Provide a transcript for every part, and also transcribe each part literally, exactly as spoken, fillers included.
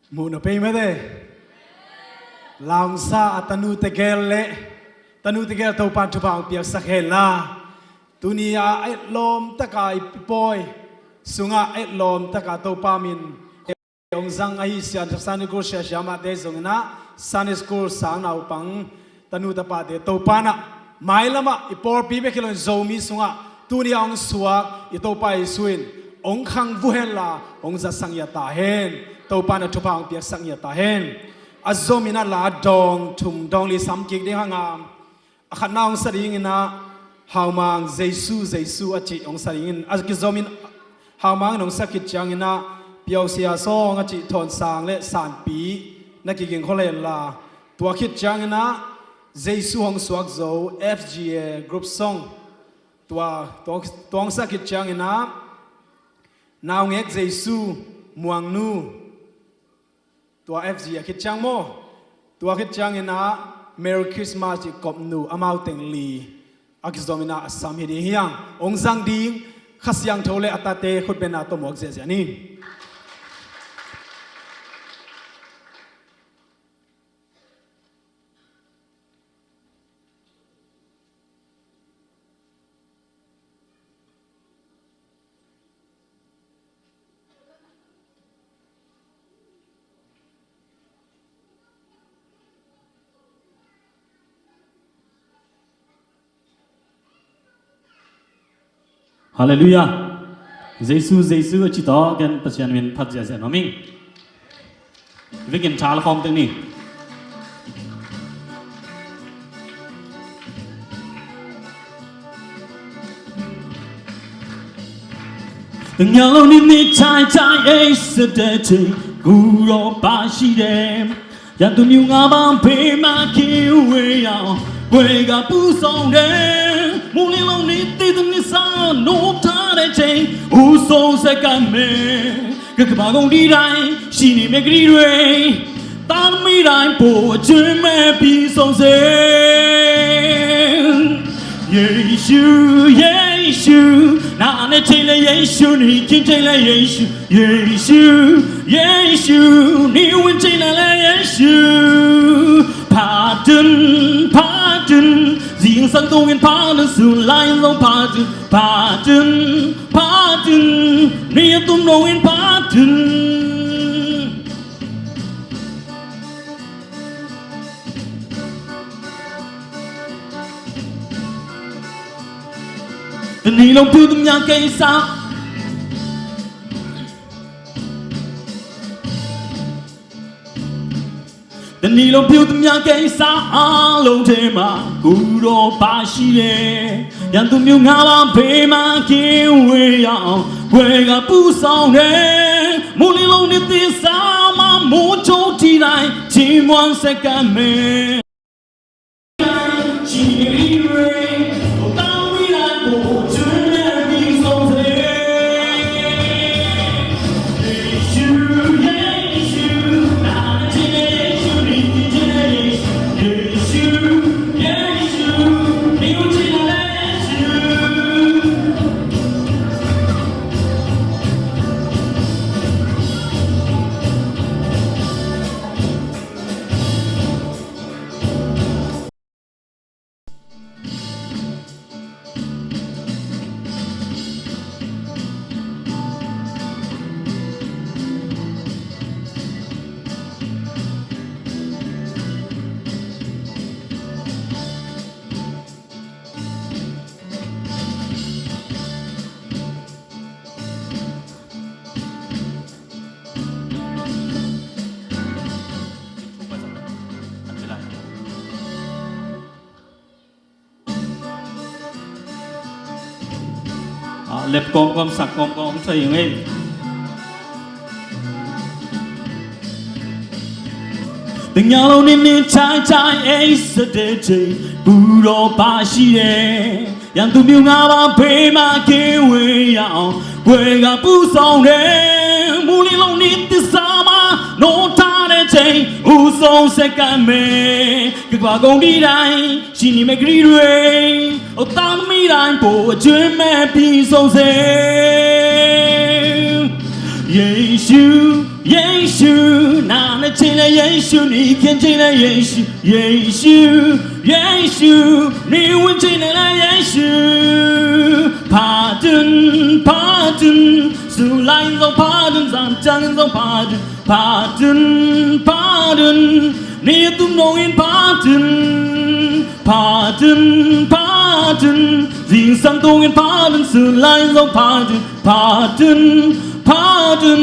Muh na pei mate. Laungsa a tanu tegel le tanu tegel Topan thupha hong piaksak hen la. Tuni a etlawm taka i pawi sunga etlawm taka Topa min hong zang ahi sia, Sunday school siasia mahte zong inah Sunday school sang naupang tanu tapate Topa inah mailamah i pawlpi bek hi loin Zomi sungah tuni a hong suak i Topa Jesu in hong khang vu hen la hong zatsak ngiat ta hen. Topa inah thupha hong piaksak ngiat ta hen. A zom inah la dawng thum dawng li sam kik ding hang a, a khatna hong sa ding inah Haumang Jesu Jesu a cih hong sa ding in a kizom in Haumang in hong sa khit ciang inah Piausia song a cih Thawnsang le Sanpi na kiging khol hen la, tua khit ciang inah Jesu hong suak zo F G A group song tua, tua, tua hong sa khit ciang inah Naungek Jesu Muangnu, tua F G A khit ciang maw, tua khit ciang inah Merry Christmas cih Kopnu amau teng li a kizom inah a sam hi ding hi hang. Hong zang ding Kha Siangtho le a tate khutbetna tawh muak ziahziah ni. Halleluiah. Jesu, Jesu a ci tawh ken Pasian min phat ziahziah nuam ing. Vekin tha la khawm teng ni. Ngalo ni ni chai chai ei sa de te, kuro pa shi de. Yan tu miu nga bang pe ma ki we ya, we ga pu song de. Mu li lo ni ti tu ni sa no ta de te, u so se ka me. Ka ka ba gong di dai, shi ni me gri re. Tan mi dai po je me pi song se. Yesu, Yesu, na ne te le Yesu, ni kin te le Yesu. Yesu, Yesu, ni win cina le Yesu. Pardon, pardon. Zing sang tu win pardon, sun lai lo pardon. Pardon, pardon. Ni tum lo win pardon. Ni lo tu tum yang kei sa. Tani lo piu tum ya kei sa a lo te ma ku do pa shi le. Yan tum piu nga ba pe ma ke we ya. Kwe ga pu song de. Mu li lo ni ti sa ma mu cho ti lai. Ti muan se ka me. Ah, lep kawmkawm, sak kawmkawm, sa ing ei. Ding ya lo ni ni chai chai ei sa de de, bu do pa shi de. Yan tu miu nga ba pe ma ke we ya, kwe ga pu song de. Mu li lo ni ti sa ma, no ta de de, u song se ka me. Ke kwa gong di dai. Shi ni me gri re, o ta mi dai po je me pi so se. Yesu, Yesu, na 耶稣，你看见了耶稣，耶稣，耶稣，你闻见了耶稣。 Pha dun, pha dun, sulai zong pha dun, zan ciang zong pha dun. Pha dun, pha dun, ni tum nong in pha dun. Pha dun, pha dun, zingsang tung in pha dun, sulai zong pha dun. Pha dun, pha dun,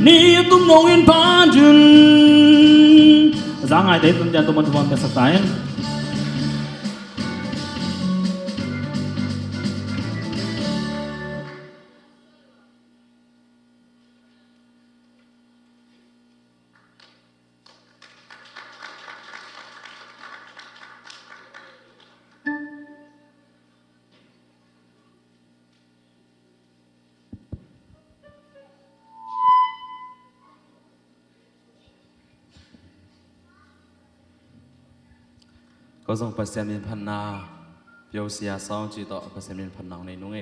ni tum nong in pha dun. Za ngaite tun jan tum an tum an ka sa ta in. Ko zong Pasian minphatna, Pio Sia Sawng cih tawh Pasian minphatna hong nei nung e.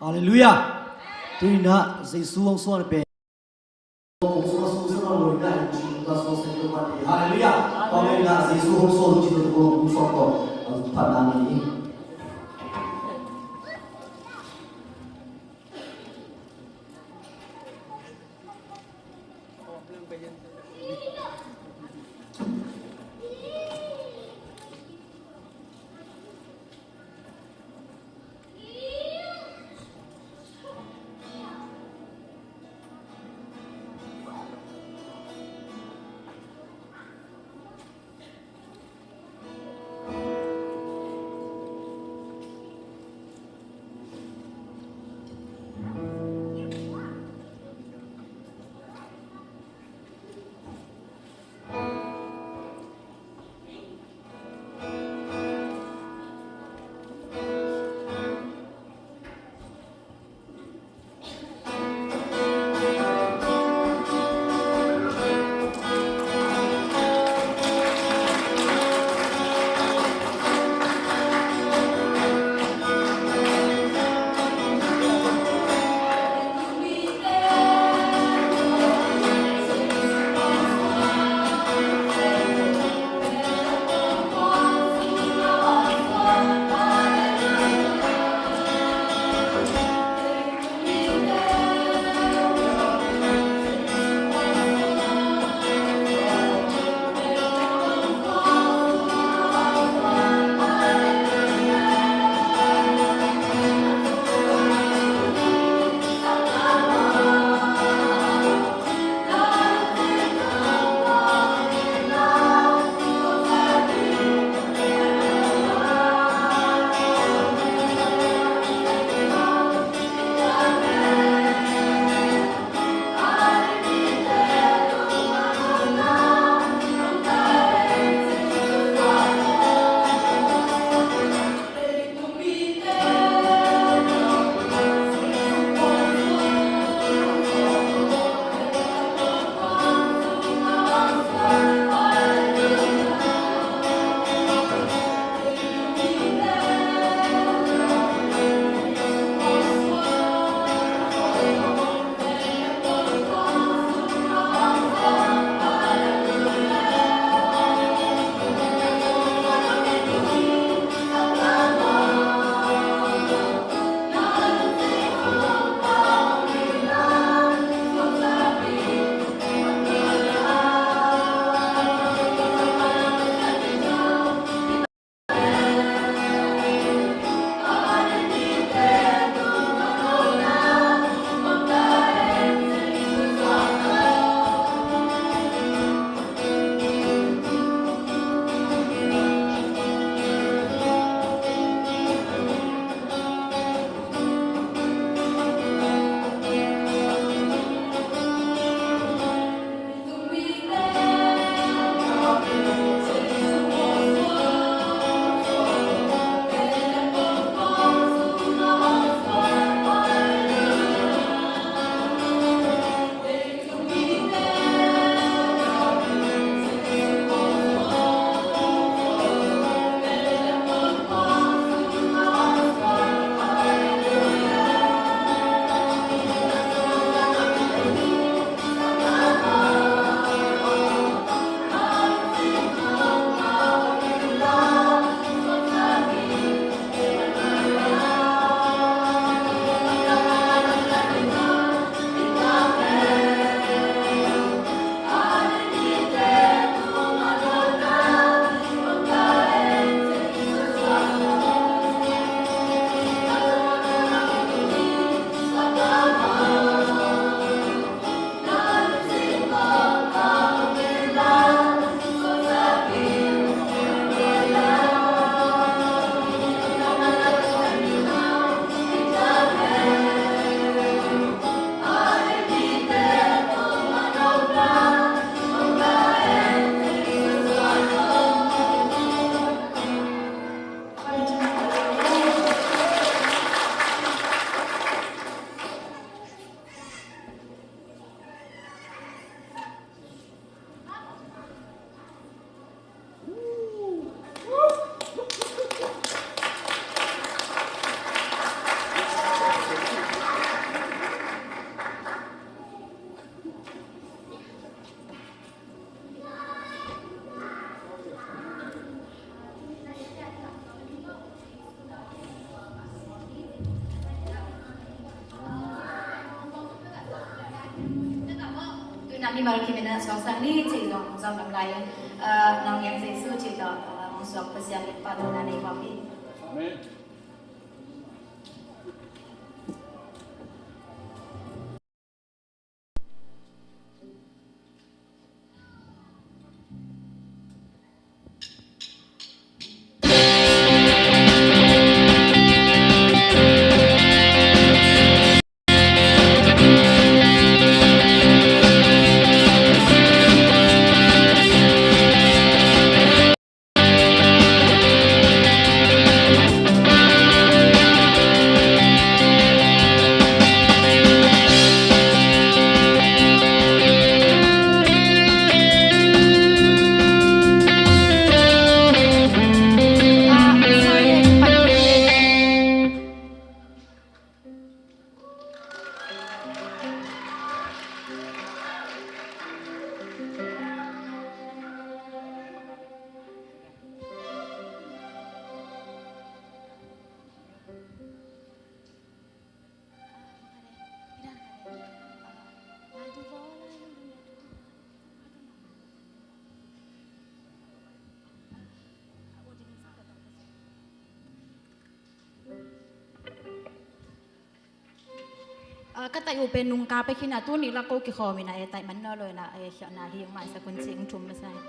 Halleluiah. Tuni-in ah Jesu hong suan pen. Hallelujah. Amen. Jesu hong suan, hong suan ko. Phat na ni. Ni mal kim in a suaksak ni cih zong zong lam lai in, ah, Naungek Jesu cih tawh, ah, hong suak Pasian in pahtawina nei mawk hi. Amen. Ah, ka taih uh pen nungka pia khin a, tuni la ko kikhawm in a, eh, taih man nawn lo in a, eh, khiahna hi, hong maisak un ci, hong thum masa hi.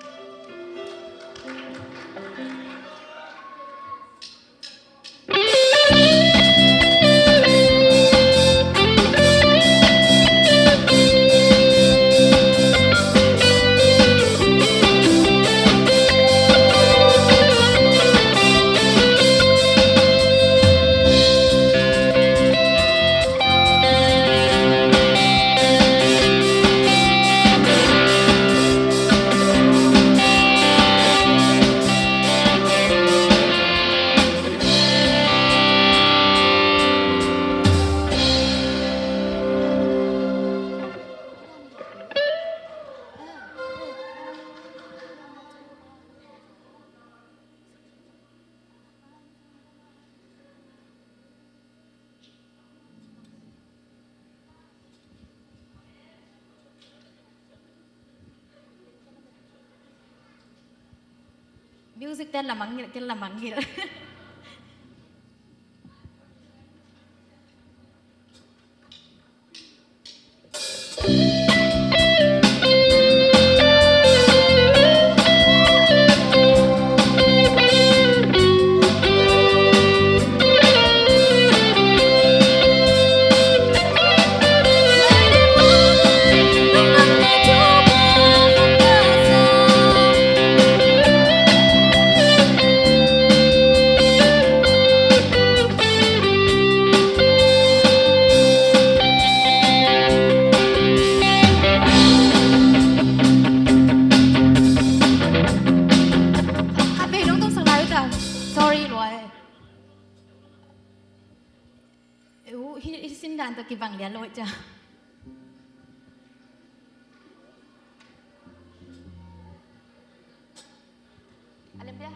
Music ten la mangngilh, ken la mangngilh. Khat vei dong tungsak lai uh ta. Sorry, luai. Eu, hi, hi sin dan tawh kibang lian lo cia. A lem pia.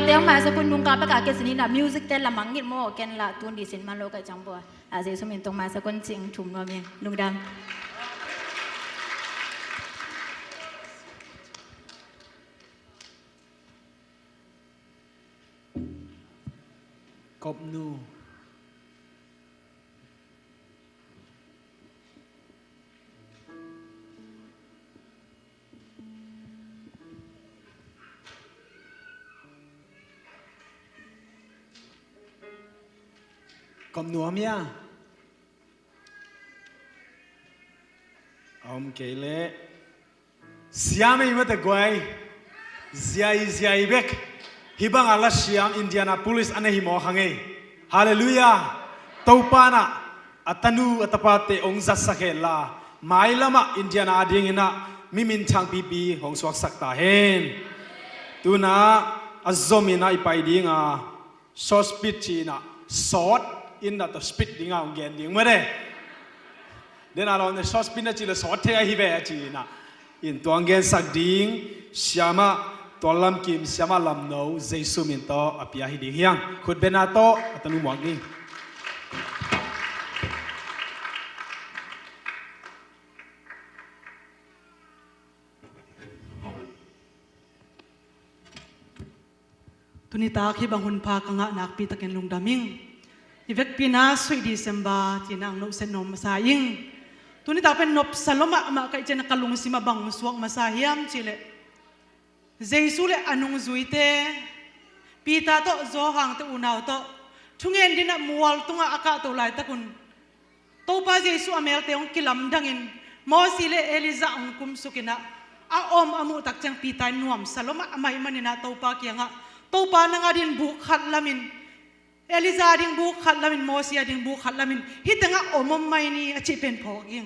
Te hong maisak un, nungkah bek a kei sin in ah music te lamang ngit maw, ken lah tun dih sin man lo ka hih ciang bua. A Jesu min tawh maisak un cih thum nuam ing. Lungdam. Kopnu. Kopnu om hia? A om kei leh. Siam ei mate guai. Ziai ziai bek. Hih banga lasiam Indianapolis a na hi mawk hang ei. Halleluiah. Topa in ah a tanu a tapate hong zatsak hen la, mailamah Indiana adingin ah mi minthang pipi hong suaksak ta hen. Tuna a zomin ah i pai dinga, short speech ci-in ah, short in ah tawh speech dinga hong gen ding mate. Den a lawm ne, short speech na ci le short thei ahi ve a ci-in ah. In tua hong gensak ding siamah Tual Lam Kim, siamah Lam No, Jesu min tawh a pia hi ding hi hang. Khutbetna tawh a tanu muak ding. Tunitak hih bang hun pha ka ngah nakpi takin lungdam ing. I vekpi-in ah Sweet December ci-in ah hong nohset nuam masa ing. Tunitak pen nopsa lua mahmah ka hih ciangin ka lungsim ah bang suak masa hiam cih leh, Jesu le a nungzuite, Peter tawh Johan te unau tawh thungen dingin ah mual tungah a kahto laitak un, Topa Jesu a melte hong kilamdangin, Mosi le Elijah hong kumsukin ah, a om a muh tak ciang Peter in nuamsa lua mahmah ahih manin ah Topa kiangah, "Topa, nang ading buk khat lamin, Elijah ading buk khat lamin, Mosi ading buk khat lamin, hih tengah om om mai ni," a cih pen phawk ing.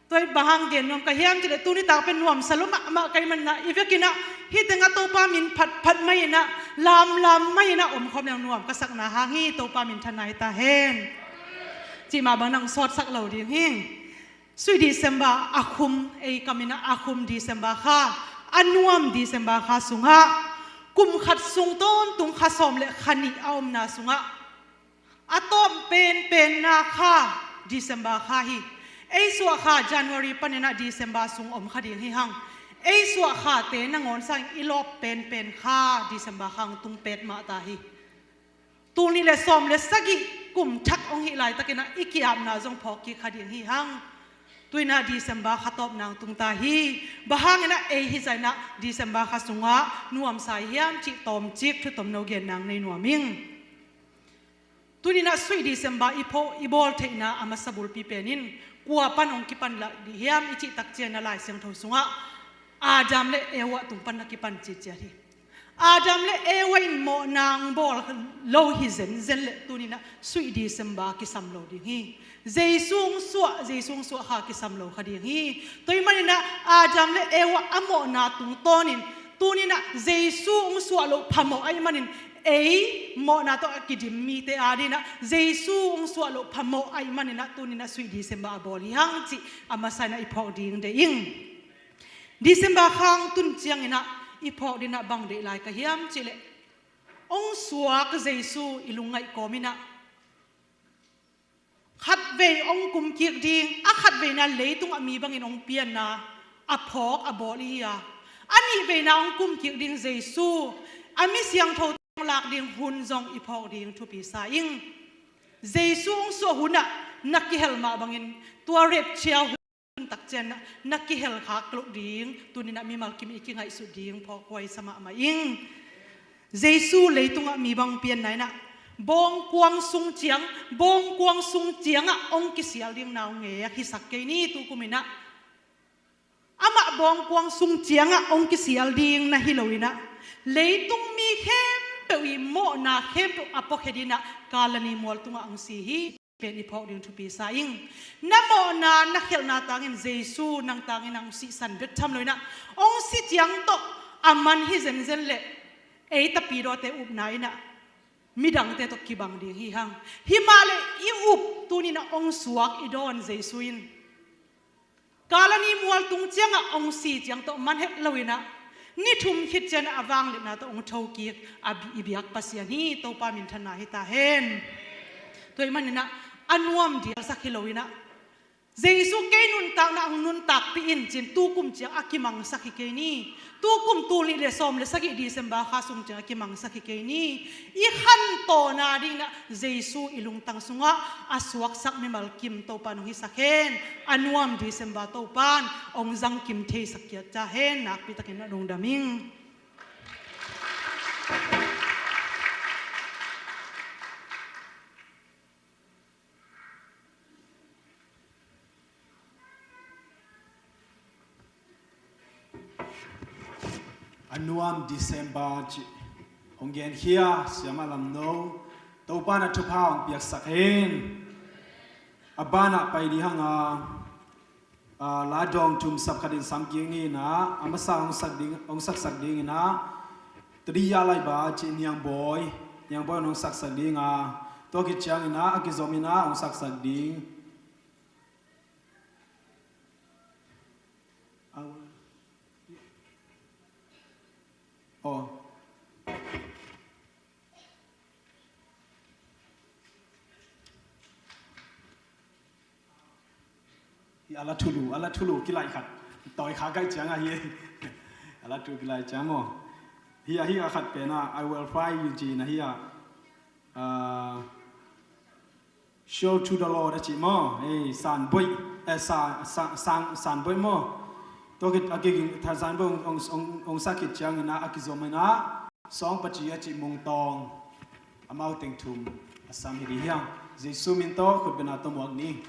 Tua hi bang hang gen nuam ka hiam cih leh, tunitak pen nuamsa lua mahmah ka hih manin ah, i vekin ah hih tengah Topa min phatphat mai-in ah, lamlam mai-in ah omkhawm leng nuam ka sakna hang hi. Topa minthanna hi ta hen. Cih mah bangin ah hong sawtsak lo ding hi. Sui December a khum, ei kamin ah a khum December kha, a nuam December kha sungah, kum khat sung tawntung kha sawm le kha nih a omna sungah, a tawm penpenna kha December kha hi. Ei suah kha January panin ah December sung om kha ding hi hang. Ei suah khate nangawn sangin i lawp penpen kha December kha hong tung petmah ta hi. Tul nih le sawm le sagih kum thak hong hih laitakin ah i ki-apna zong phawk kik kha ding hi hang. Tu-in ah December kha tawpna hong tung ta hi. Bang hangin ah ei hih zah in ah December kha sungah nuamsa hiam cih tawmcik thu tomno genna hong nei nuam ing. Tuni-in ah Sui December i pho-, i bawl theihna a masa bulpi pen in, kua pan hong kipan lai ding hiam i cih tak ciangin ah Lai Siangtho sungah Adam le Eva tung pan na kipan ciciat hi. Adam le Eva in mawhna hong bawl lo hi zenzen leh tuni-in ah Sui December kisam lo ding hi. Jesu hong suah, Jesu hong suah kha kisam lo kha ding hi. Tua ahih manin ah Adam le Eva a mawhna tungtawnin, tuni-in ah Jesu hong suah loh phamawh ahih manin, ei mawhna tawh a kidim mite adingin ah Jesu hong suah loh phamawh ahih manin ah tuni-in ah Sui December a bawl hi hang cih a masa-in ah i phawk ding deih ing. December kha hong tun ciangin ah i phawk dingin ah bang deih lai ka hiam cih leh, hong suak Jesu i lungngaih kawmin ah, khatveina hong kumkik ding, a khatveina leitungah mi bangin hong pianna a phawk a bawl i hi a, a nihveina hong kumkik ding Jesu, a mi siangtho hong lak ding hun zong i phawk ding thupi sa ing. Jesu hong suah hunah na kihel mah bangin tua rapture hun tak ciangin ah na kihel khak loh ding tuni-in ah mimal kim i kingaihsut ding phawk huai sa mahmah ing. Jesu leitungah mi bang pianna in ah, bawngkuang sung ciang, bawngkuang sung ciangah hong kisial ding naungek hisak kei ni. Tukum in ah amah bawngkuang sung ciangah hong kisial ding na hi lo-in ah, leitung mi khempeuh i mawhna khempeuh a puakhia dingin ah Kalvari mual tungah hong si hi. Pen i phawk ding thupi sa ing. Na mawhna na khialhna tangin Jesu nang tangin hong sihsan bek tham lo-in ah, hong si ciang tawh a man hi zenzen leh ei tapidawte upna in ah midangte tawh kibang ding hi hang. Hi mah leh i up, tuni-in ah hong suak i dawn Jesu in Kalvari mual tung ciangah hong si ciang tawh man het lo-in ah, ni thum khit ciangin a vangliatna tawh hong thokik a bi-, i biak Pasian hi. Topa minthanna hi ta hen. Tua ahih manin ah a nuam dialsak hi lo in ah, Jesu kei nuntakna hong nuntakpih in ci-in tukum ciang a kimangsak hi kei ni. Tukum tul nih le sawm le sagih December kha sung ciang a kimangsak hi kei ni. I khantohna dingin ah Jesu i lungtang sungah a suaksak mimal kim Topa in hong hisak hen. A nuam December Topa in hong zangkim theisak ciat ta hen. Nakpi takin a lungdam ing. A nuam December cih hong genkhia Siamah Lamno, Topa in a thupha hong piaksak hen. A banah pai ding hang a, a, la dawng thum sap khat in sam kik ni in ah, a masa hong sak ding, hong saksak ding in ah, Tadi Ya Lai Ba cih Niangbawi, Niangbawi hong saksak ding a, tua khit ciangin ah a kizom in ah hong saksak ding. Aw. Hi a la thulu, a la thulu kilai khat. Tawi kha gai ciang a hi. A la thulu kilai ciang maw. Hi a, hi a khat pen a, I will find you ci na hi a. Ah, show to the Lord a ci maw. Eh, sanboi, eh, sa, sa, sang, sanboi maw. Tua khit a kiging, tha sanboi ong, ong, ong, ong sa khit ciangin a, a kizom in a. Sawng paci a ci Mung Tawng, amau teng thum a sam hi ding hiam? Jesu min tawh khutbetna tawh muak ni.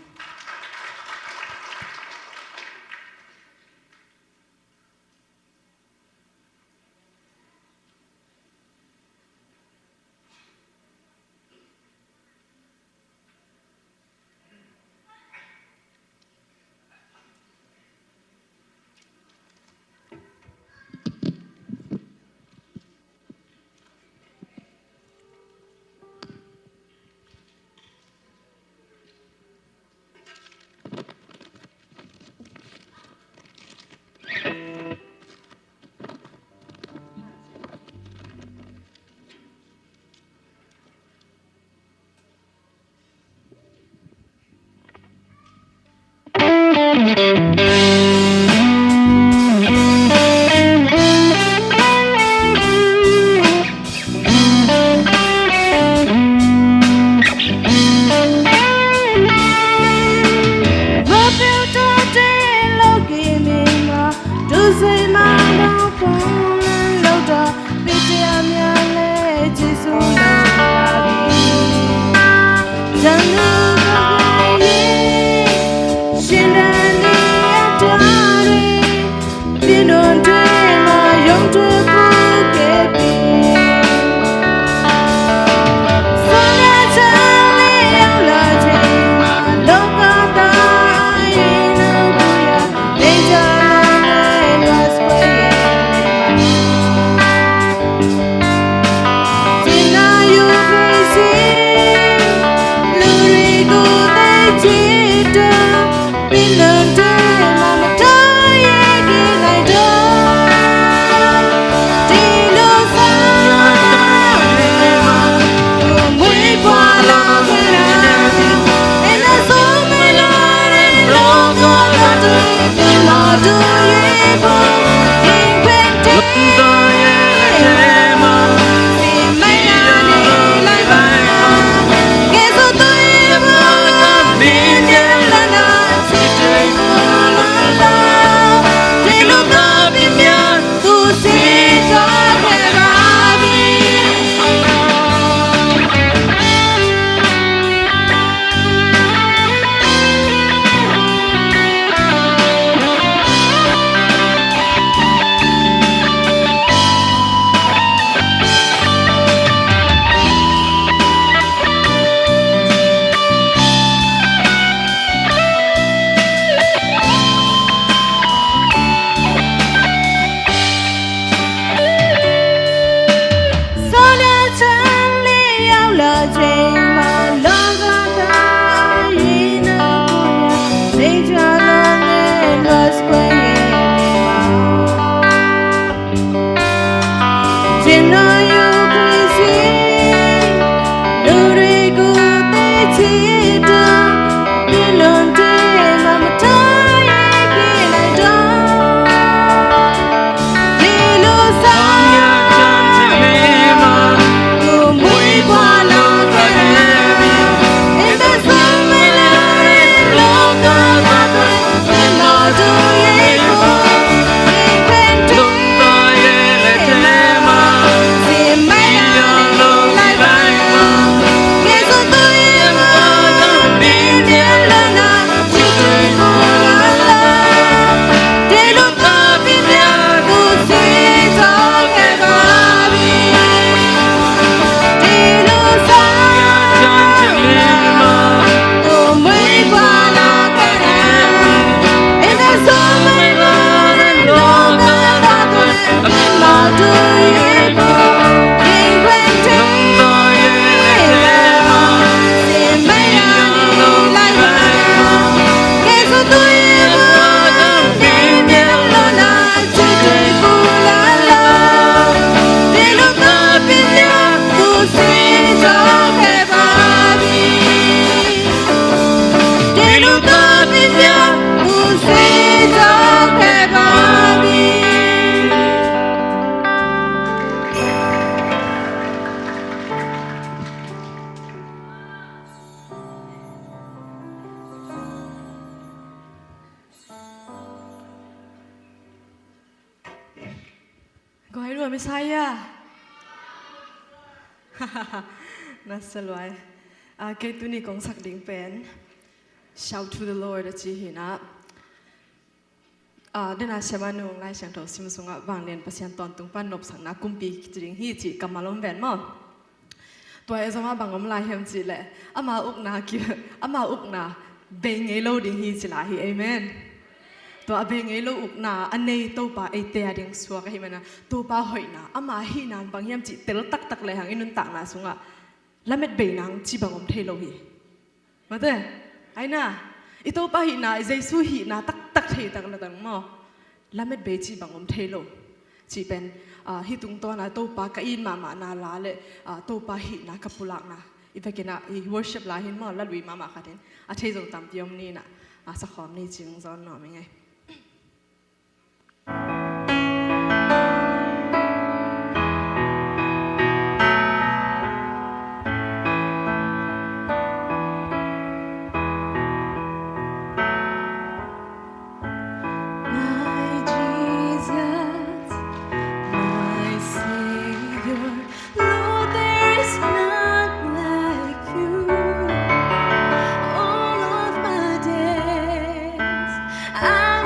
Messiah. Nasa luai. Ah, kei tuni kong sak ding pen Shout to the Lord a ci hi na. Ah, dena siamah nung Lai Siangtho sim sungah vanglian Pasian tawntung pan nopsakna kumpi ci ding hi ci kammal om ven maw? Tua e zong a bang om lai hiam cih leh ama ukna ki, ama ukna bei ngei lo ding hi ci lai hi. Amen. Tua a bei ngei lo ukna a nei Topa eite a ding suak ahi mana, Topa hoihna, ama hihna bang hiam cih tel taktak lehang i nuntakna sungah lamet bei nang ci bang om thei lo hi. Mate, aina, i Topa hihna, i Jesu hihna taktak thei tak la dang maw? Lamet bei ci bang om thei lo. Ci pen, ah, hih tungtawna Topa ka it mahmahna la le, ah, Topa hihna ka pulakna i vekin ah, i worship la hin maw, la lui mahmah khat in a thei zong tampi om ni na, ah, sakhawm ni cing zawn nuam i ngei. My Jesus, my Savior, Lord, there is none like you. All of my days, I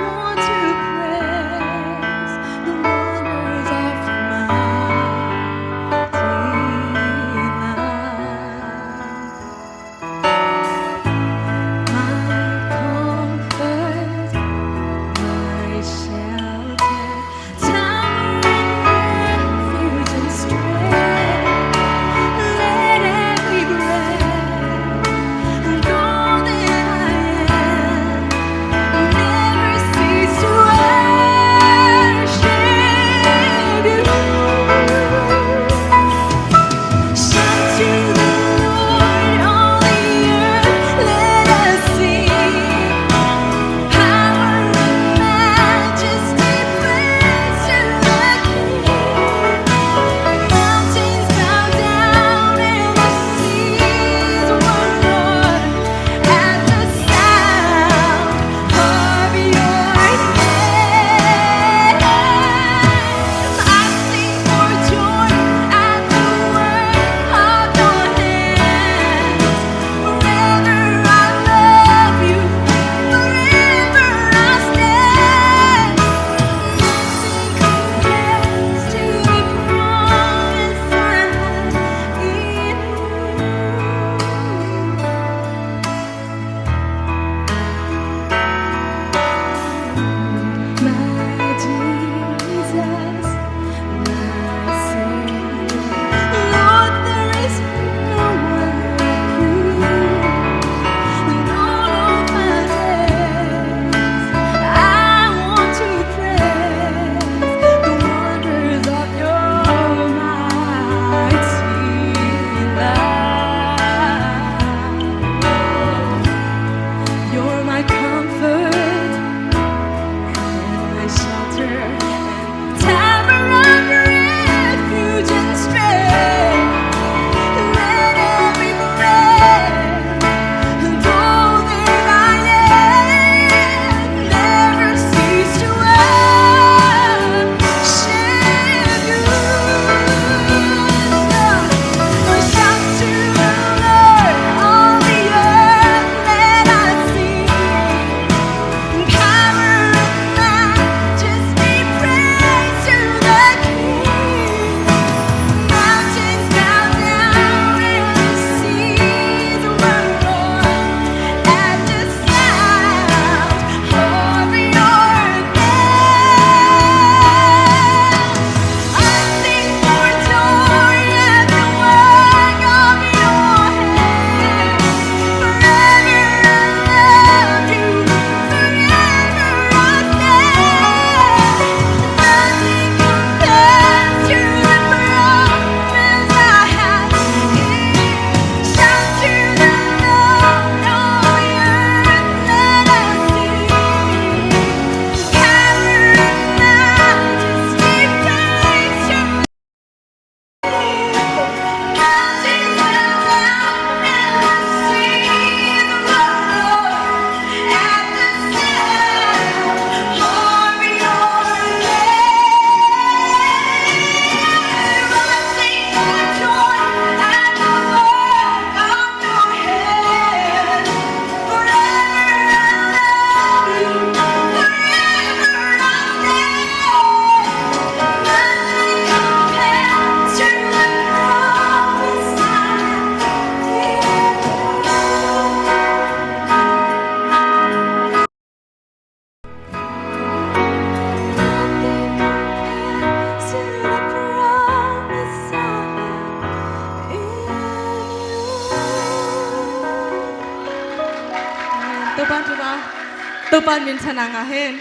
Topa in minthanna ngah hen.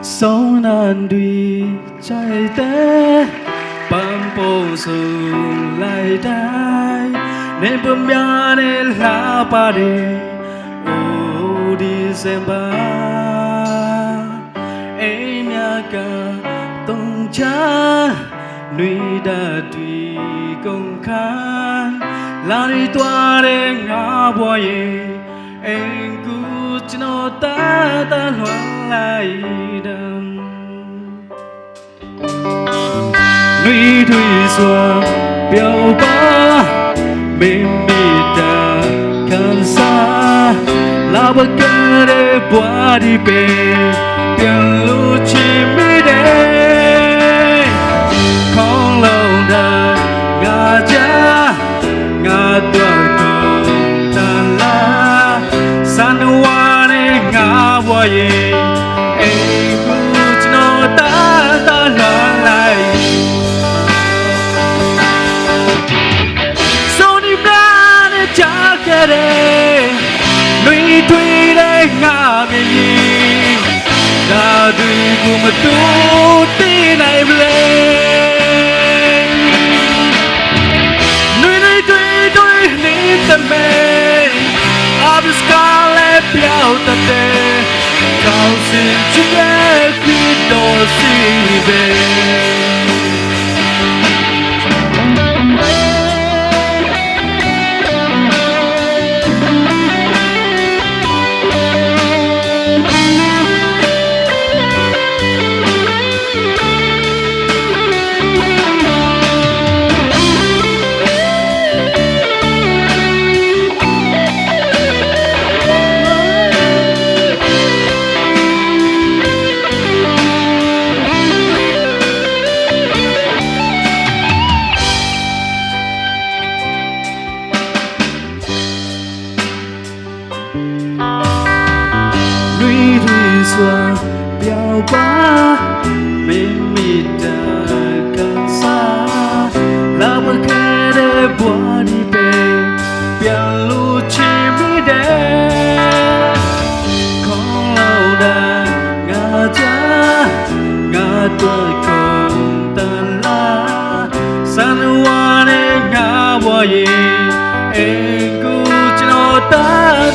Sawng nan dui caite, pampo sung lai dai, ne pamya ne la pa de, o December, ei mya ka tong cha, nui da dui kong kan, la nui tua de nga bua ye, Eng ku cino ta ta luan lai dam. Nui tui sua piau pa, mi mi ta kan sa, la ba ka de bua di pe, pian lu chi mi de, kong lo da nga ja. Nga tuat kong tan la, san wane nga wa ye, ei ku cino ta ta la lai. So ni mane ja kere, nui tui de nga mi yi. Da dui ku ma tu ti nai ble. Nui nui dui dui ni te me. Abis ka le piau ta te. Kau sin chi ke ki do si be. Nui nui sua piau pa, mi mi ta kan sa, la ba ke de bua ni pe, pian lu chi mi de, kong lo da nga ja, nga tuat kong tan la. San wane nga wa ye, eng ku cino ta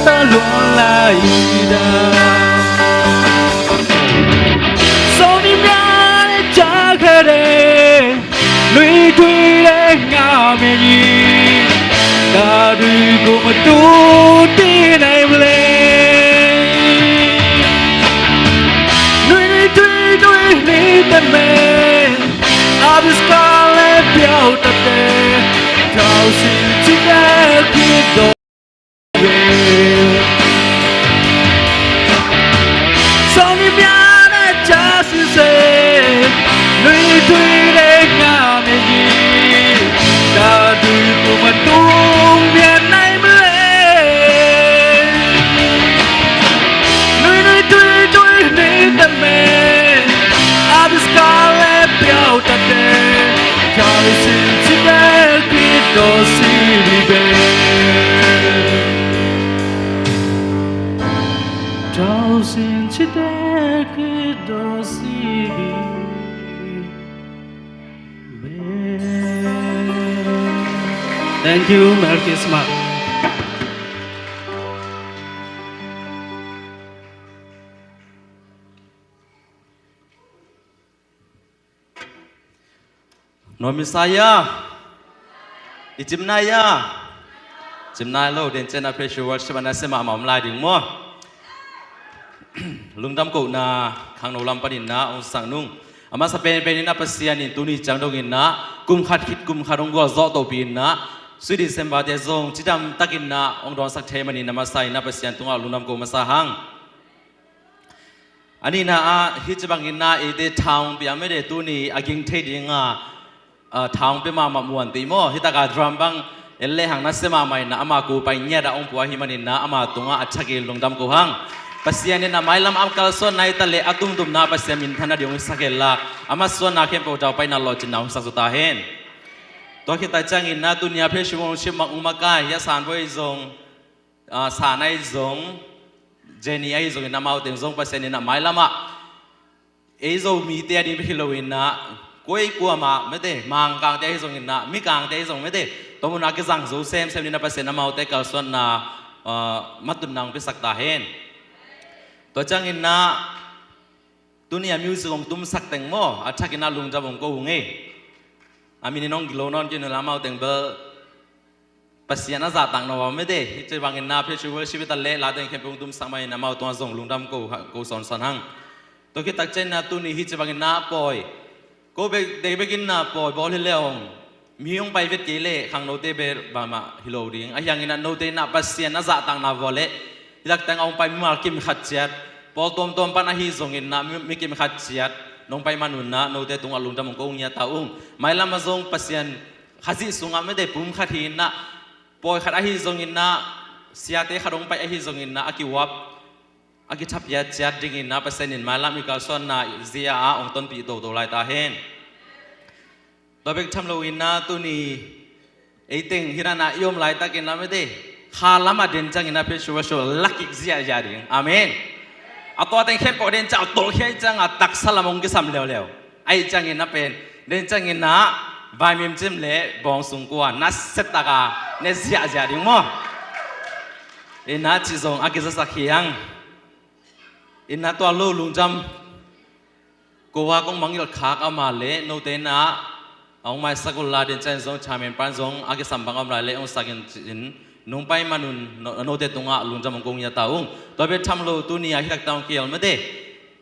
ta luan lai da. Song ni mya ne ja kere, nui tui de nga me yi, da dui ku ma tu ti nai ble. Nui nui tui tui ni te me. Abis ka le piau ta te, kau sin chi ke ki do ye. Song ni mya ne ja si se, nui tui de nga me yi, da dui ku ma tung mya nai ble. Nui nui tui tui ni te me. Abis ka le piau ta te. Kau sin chi de ki do si di be. Kau sin chi de ki do si di be. Thank you. Merry Christmas. Nuam i sa hia? I cimnai hia? Cimnai lo, den ciangin a praise worship a nasia mahmah om lai ding maw? Lungdam kohna khangno lam panin na hong sak nung. A masa penpen in na Pasian in tuni ciang dongin na kum khat khit kum khat hong gualzawh tohpih in na, sui December te zong cidam takin na hong dawnsak thei manin na masa in na Pasian tungah lungdam ko masa hang. A nihna ah hih ci bangin na eite tha hong pia mede, tuni a ging thei dinga, a, tha hong pia mahmah Muan Tui maw, hih taka drum bang en lehang nasia mahmah in na ama ku pai ngiat ah hong pua ahih manin na ama tungah a thakin lungdam ko hang. Pasian in na mailam a kalsuanna hi ta leh a tumtumna Pasian minthanna ding hong hisak hen la, a masuanna khempeuh daupaina lawhcinna hong hisak zo ta hen. Tua khit tak ciangin na tuni a praise worship mak hong makai hih a Sanboi zong, a, San ahi zong, Jenny ahi zongin amau teng zong Pasian in na mailam ah ei Zomite a ding bek hi loin na, koi kuamah mede, Mangkangte ahi zongin na, Mikangte ahi zong mede, tua mun a kizang zo semsem ding na Pasian amaute kalsuanna, a, matutna hong piasak ta hen. Tua ciangin na tuni a music hong tumsak teng maw, a thakin na lungdam hong ko ung ei. A min in hong gilo nawn kei un la, amau teng bel Pasian a zahtakna uh a mede, hih ci bangin na praise worship hi ta leh la teng khempeuh hong tumsak mahin amau tungah zong lungdam ko, ko sawnsawn hang. Tua khit tak ciangin na tuni hih ci bangin na pawi, ko bek, dei bekin na pawi bawl hi leh hong, mi hong pai vet kei leh khangnote bek bangmah hi lo ding. Ahih hangin na note na Pasian a zahtakna vua leh hih tak teng a hong pai mimal kim khat ciat, pawl tuamtuam pan ahi zongin na mi, mi kim khat ciat nong pai man un na note tungah lungdam hong ko ngiat ta ung. Mailam ah zong Pasian Khazih sungah mede pum khat hi in na, pawi khat ahi zongin na, siate khat hong pai ahi zongin na, a kiuap, a kithapiat ciat dingin na Pasian in mailam i kalsuanna zia ah hong tonpih toto lai ta hen. Tua bek tham loin na tuni ei teng hih na na i om laitakin na mede, kha lamah den ciangin na praise worship lakik ziahziah ding. Amen. A tua teng khempeuh den ciang a tolhkhia ciang a taksa lam hong kisam leuleu. Ahih ciangin na pen, den ciangin na vaimim cim le bawng sung kua na settaka ne ziahziah ding maw? In na cih zong a kizasak hi hang. In na tua lo lungdam ko a kong mangngilh khak ama le note na a hong maisak uh la, den ciangin zong chairman pan zong a kisam bang a om lai le hong sak in ci-in nong pai man un no, note tungah lungdam hong ko ngiat ta ung. Tua bek tham lo tuni a hih tak tawng kial mede,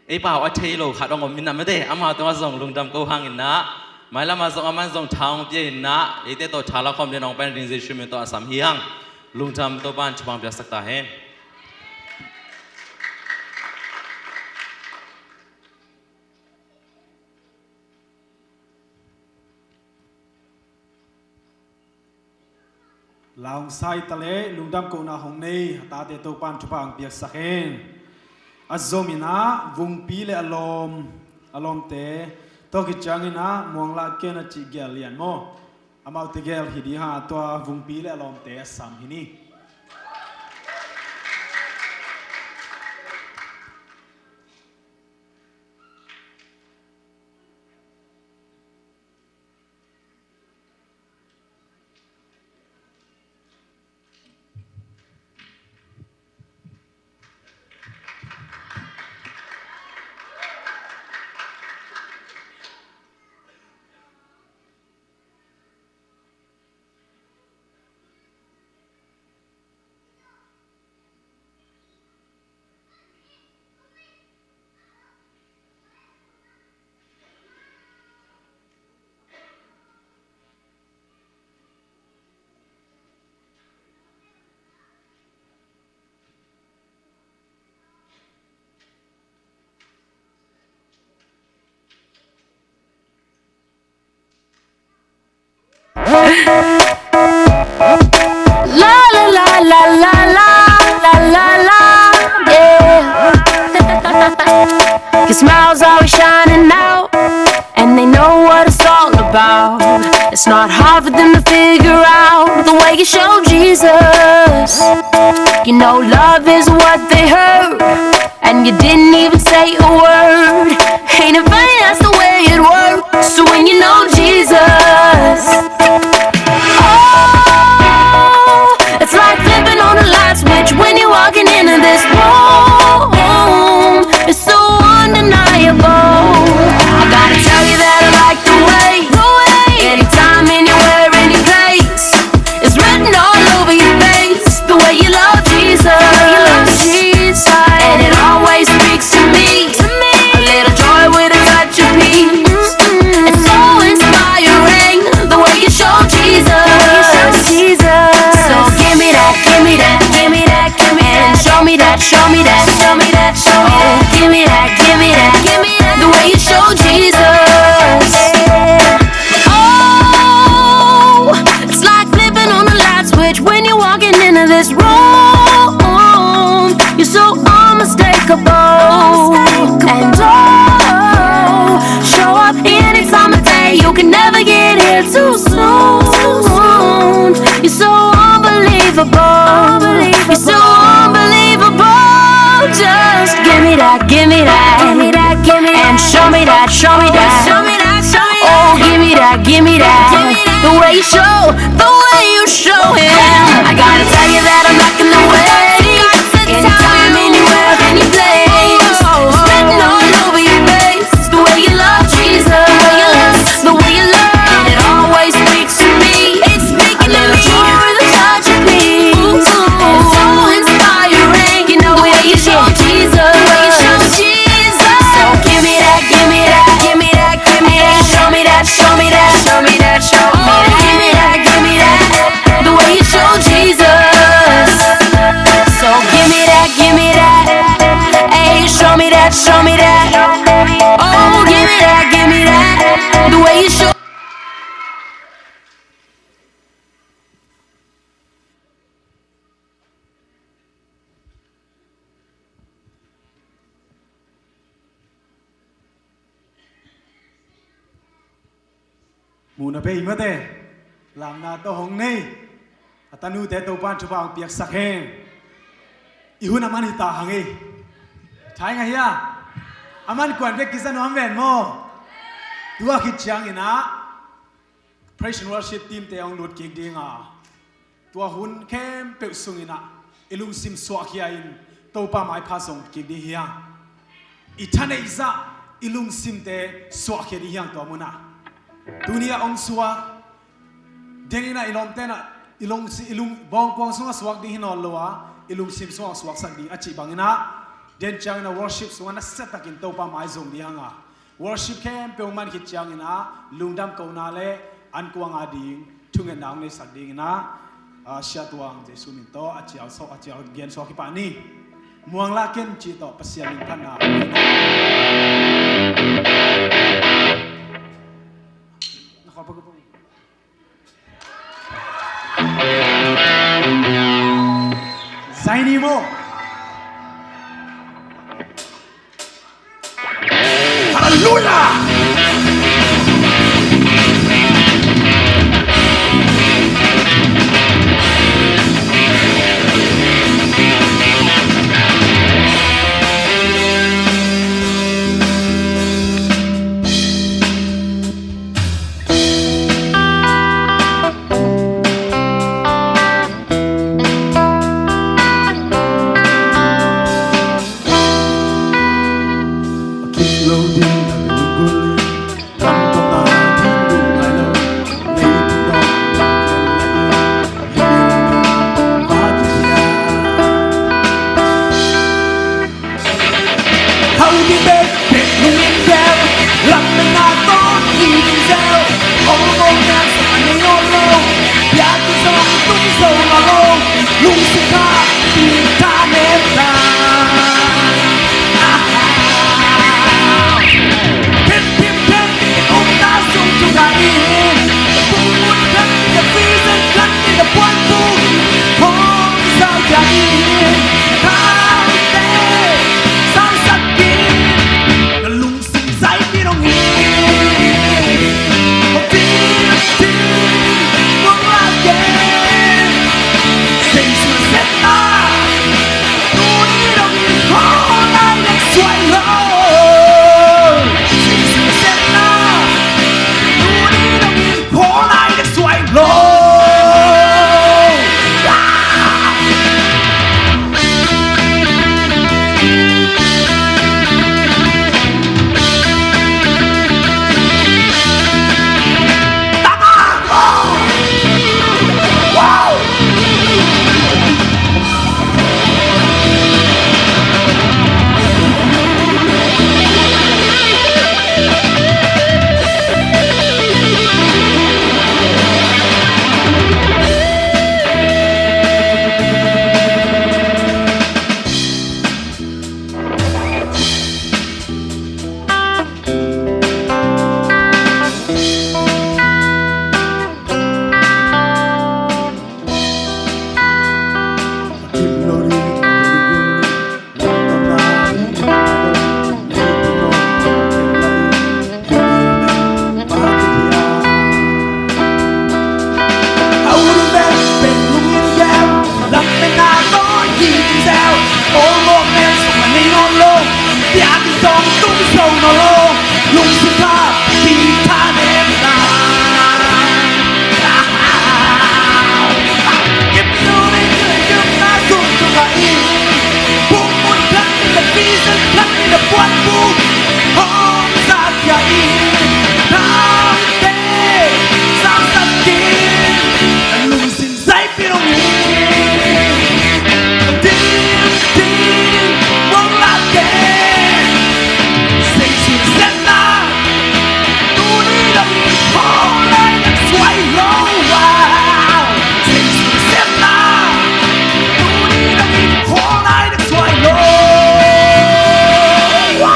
ei pau a thei lo khat hong om in na mede, ama tungah zong lungdam ko hang in na, mailam ah zong aman zong tha hong pia in na, eite tawh tha lakhawm den hong pai na ding Jesu min tawh a sam hi hang. Lungdam, Topa'n thupha hong piaksak ta hen. La hong sa hi ta le lungdam kohna hong nei a tate Topa'n thupha hong piaksak hen. A zom in a Vungpi le a lawm, a lawmte, tua khit ciangin a Muang Lah Ken a cih gel lian maw, amaute gel hi ding a, tua Vungpi le a lawmte a sam hi ni. La la la la la la la la la, yeah. Your smile's always shining out, and they know what it's all about. It's not hard for them to figure out the way you show Jesus. You know love is what they heard, and you didn't even say a word. Ain't it funny, that's the way it works. So when you know Jesus, oh, it's like flipping on a light switch when you're walking into this room. It's so undeniable. I gotta tell you that I like the way, the way Show me that, show me that, show me that, show me that. Oh, give me that, give me that, give me that. The way you show Jesus. Oh, it's like flipping on the light switch when you're walking into this room. You're so unmistakable. And oh, show up any time of day. You can never get here too soon. You're so unbelievable. You're so unbelievable. Just give me that, give me that, give me that, give me that. And show me that, show me that, show me that, show me that. Oh, give me that, give me that, give me that. The way you show, the way you show him. I gotta tell you that I'm rocking the way. Anytime, anywhere, any place. Spitting all over your face. The way you love Jesus, the way you love, and it always speaks to me. It's speaking to me. Through the touch of me. It's so inspiring. You know the way you show Jesus, the way you show Jesus. So give me that, give me that, give me that, give me that. Show me that, show me that, show me that, show me that. Give me that, give me that. The way you show Jesus. So give me that, give me that. Hey, show me that, show me that. Oh, give me that, give me that. The way you show. Muhna bei mate, lamna tawh hong nei a tanute Topa'n thupha hong piaksak hen. I hun a man hi ta hang ei. Thai ngah hia? A man kuan bek kisa nuam ven maw? Tua khit ciangin ah praise and worship team te hong lut kik ding a, tua hun khempeuh sungin ah i lungsim suahkhia in Topa maipha zong kik ding hi hang. I thaneih zah i lungsimte suahkhia ding hi hang tua munah. Tuni a hong suak den in ah i lawmte in ah i lungsi-, i lung, bawngkuang sungah suak ding hi nawn lo a, i lungsim sungah suaksak ding a cih bangin ah, den ciangin ah worship sungah nasiatakin Topa mai zong ding hi hang a, worship khempeuh man khit ciangin ah lungdam kohna le an kuang a ding thungetna hong neisak dingin ah, ah, Sia Tuang Jesu min tawh a cial sawh, a cial gen suak hi pah ni. Muang la ken cih tawh Pasian min phatna. Zaini maw? Halleluia! Olmawk mel sung a nei nawn lo, piak in zong tung zo nawn lo, lungsim tha pi tha nem na. Kip tu ni kip na sung tu ka i. Bung mun khat ni na vision khat ni na puan bung. Hong sa kia i. Thang te sang sa kin. Lungsim Zai pi nong hi. Dim, dim, wang la ke. Seng sun sen na. Tuni dong hi, hong lai dong suai lo wa. Seng sun sen na. Tuni dong hi, hong lai dong suai lo wa.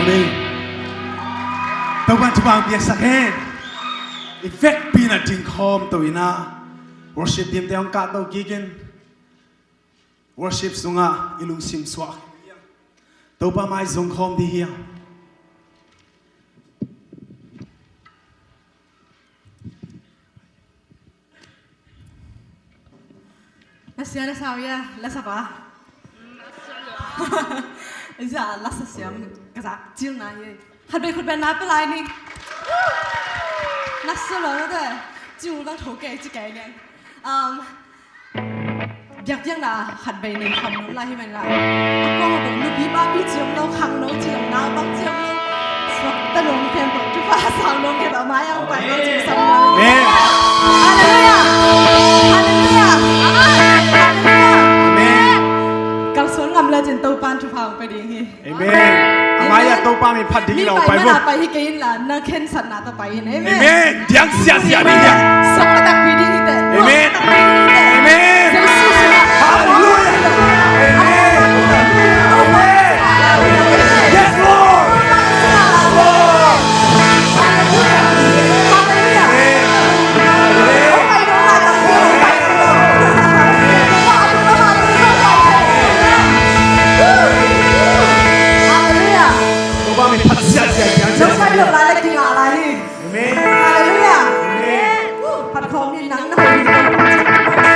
Amen. Topa'n thupha piaksak hen. I vekpi-in a dingkhawm to-in a worship team-te hong kahto kikin. Worship sungah i lungsim suah. Topa mai zong khawm ding hi. Na sia na sau ia, la sa pa. Isa, la sa siam, ka sa, cil na ia. Khat bei khut ben na pe lai ni. Na sa lo na te, cil bang tho ke, ci ke ni. Um, Biakpiakna khat bei nei kham nuam lai hi man la. A kuang a bawh nupi papi ci om lo, khangno ci om, naupang ci om lo. Suakta nuam khempeuh, thupha sang nuam khempeuh a mai-ah hong pai lo ci sam lo. Amen. Halleluiah. Halleluiah. Halleluiah. Amen. Kalsuan ngam le cin Topa'n thupha hong pia ding hi. Amen. A mai-ah Topa min phat ding hi lo, pai vo. Mi pai man a pai hi kei in la, na khensatna tawh pai in. Amen. Amen. Diang siasia ding hi a. Suak takpi ding hi teh. Amen. Suak takpi ding hi teh. Amen. Jesu sungah. Hallelujah. Amen. Amen. Yes, Lord. Hallelujah. Hallelujah. Amen. Amen. Hallelujah. Topa min phat siasia, siasia. Amen. Hallelujah. Amen. Phat khawm in nang na hoih.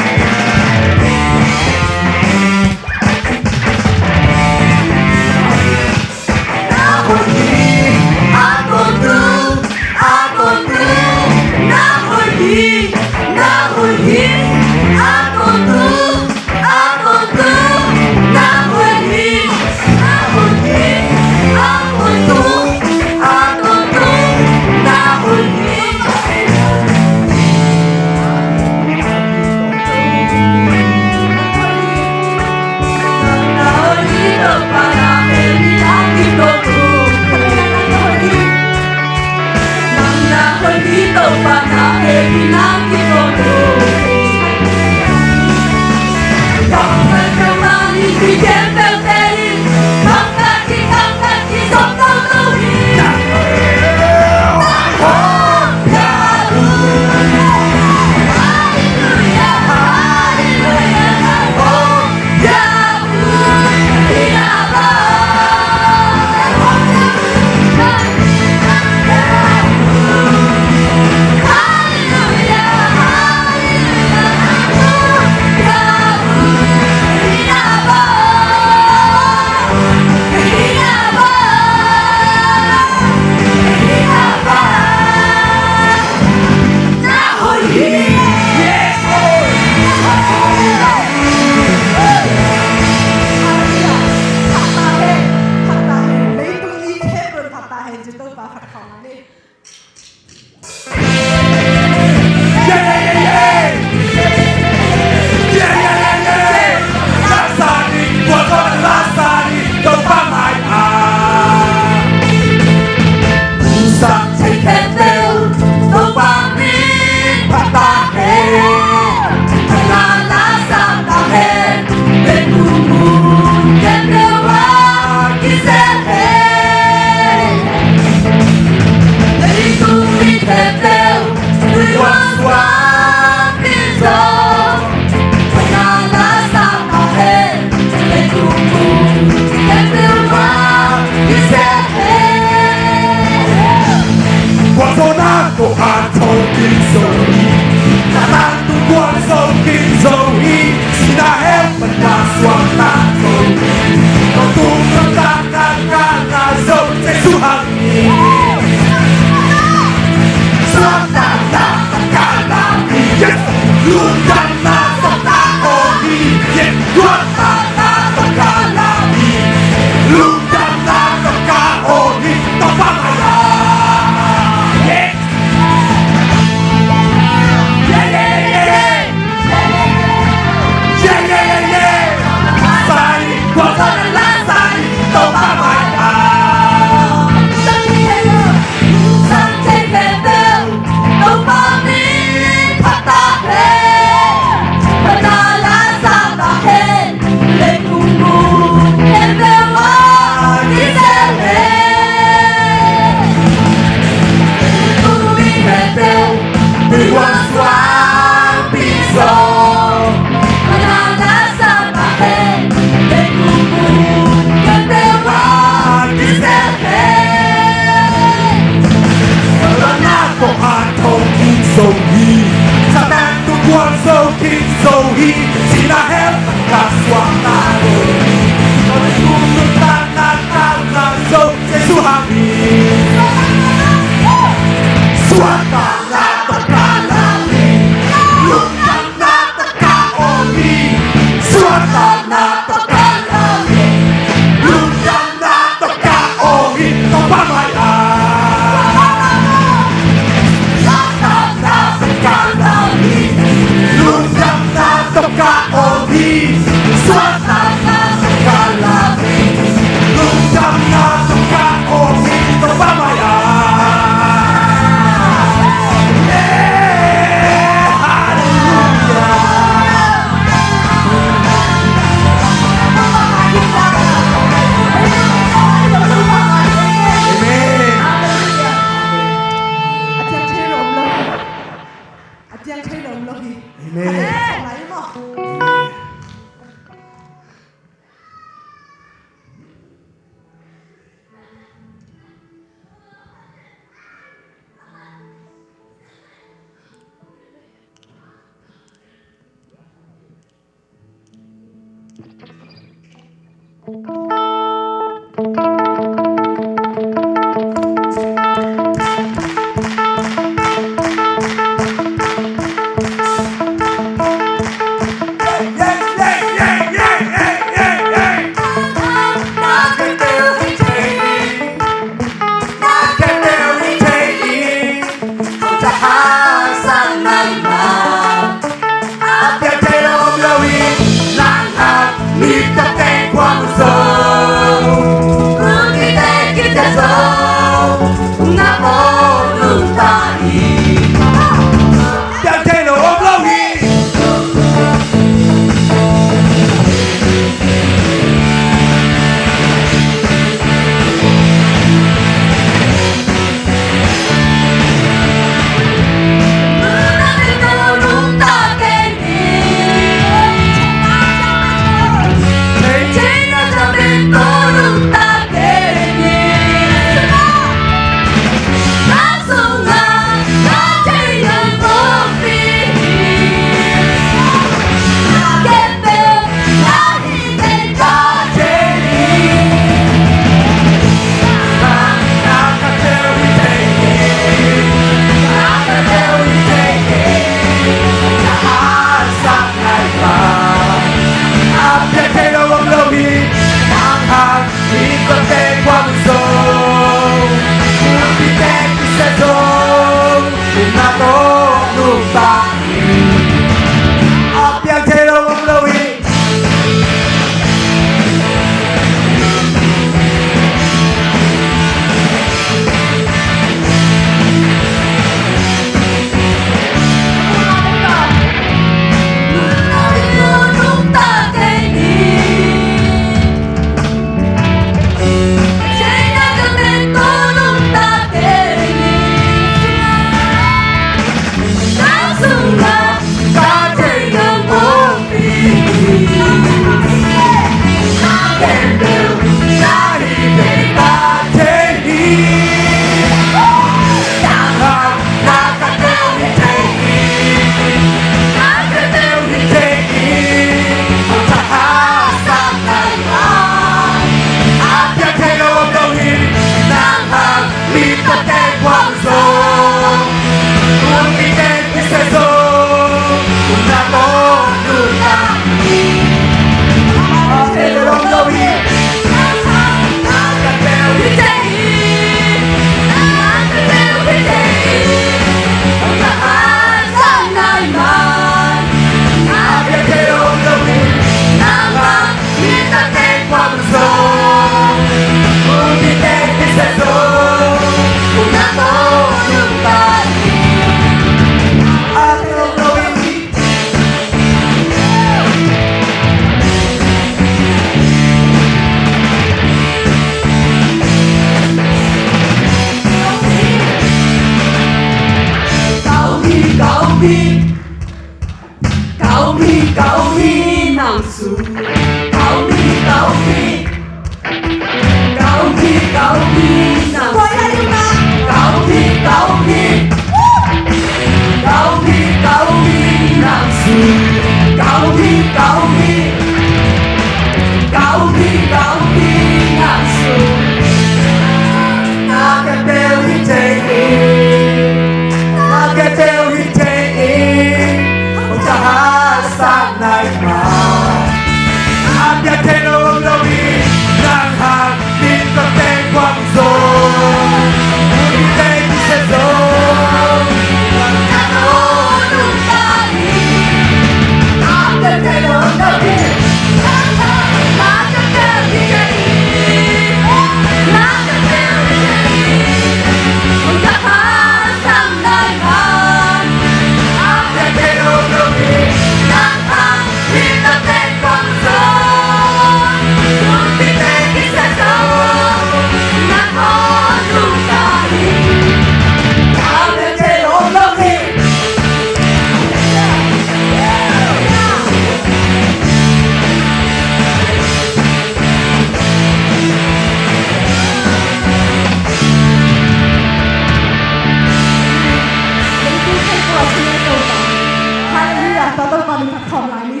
Halleluia. Tua Topa min khat khawm lai ni.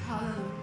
Halleluia.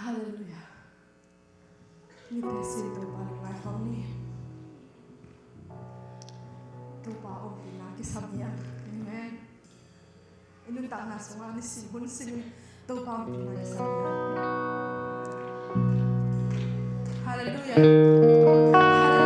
Halleluia. Mite sin Topa lungngai khawm ni. Topa ompihna kisam hi hang. Amen. I nuntakna sungah nisim hun simin Topa ompihna kisam hi hang. Halleluia. Halleluia.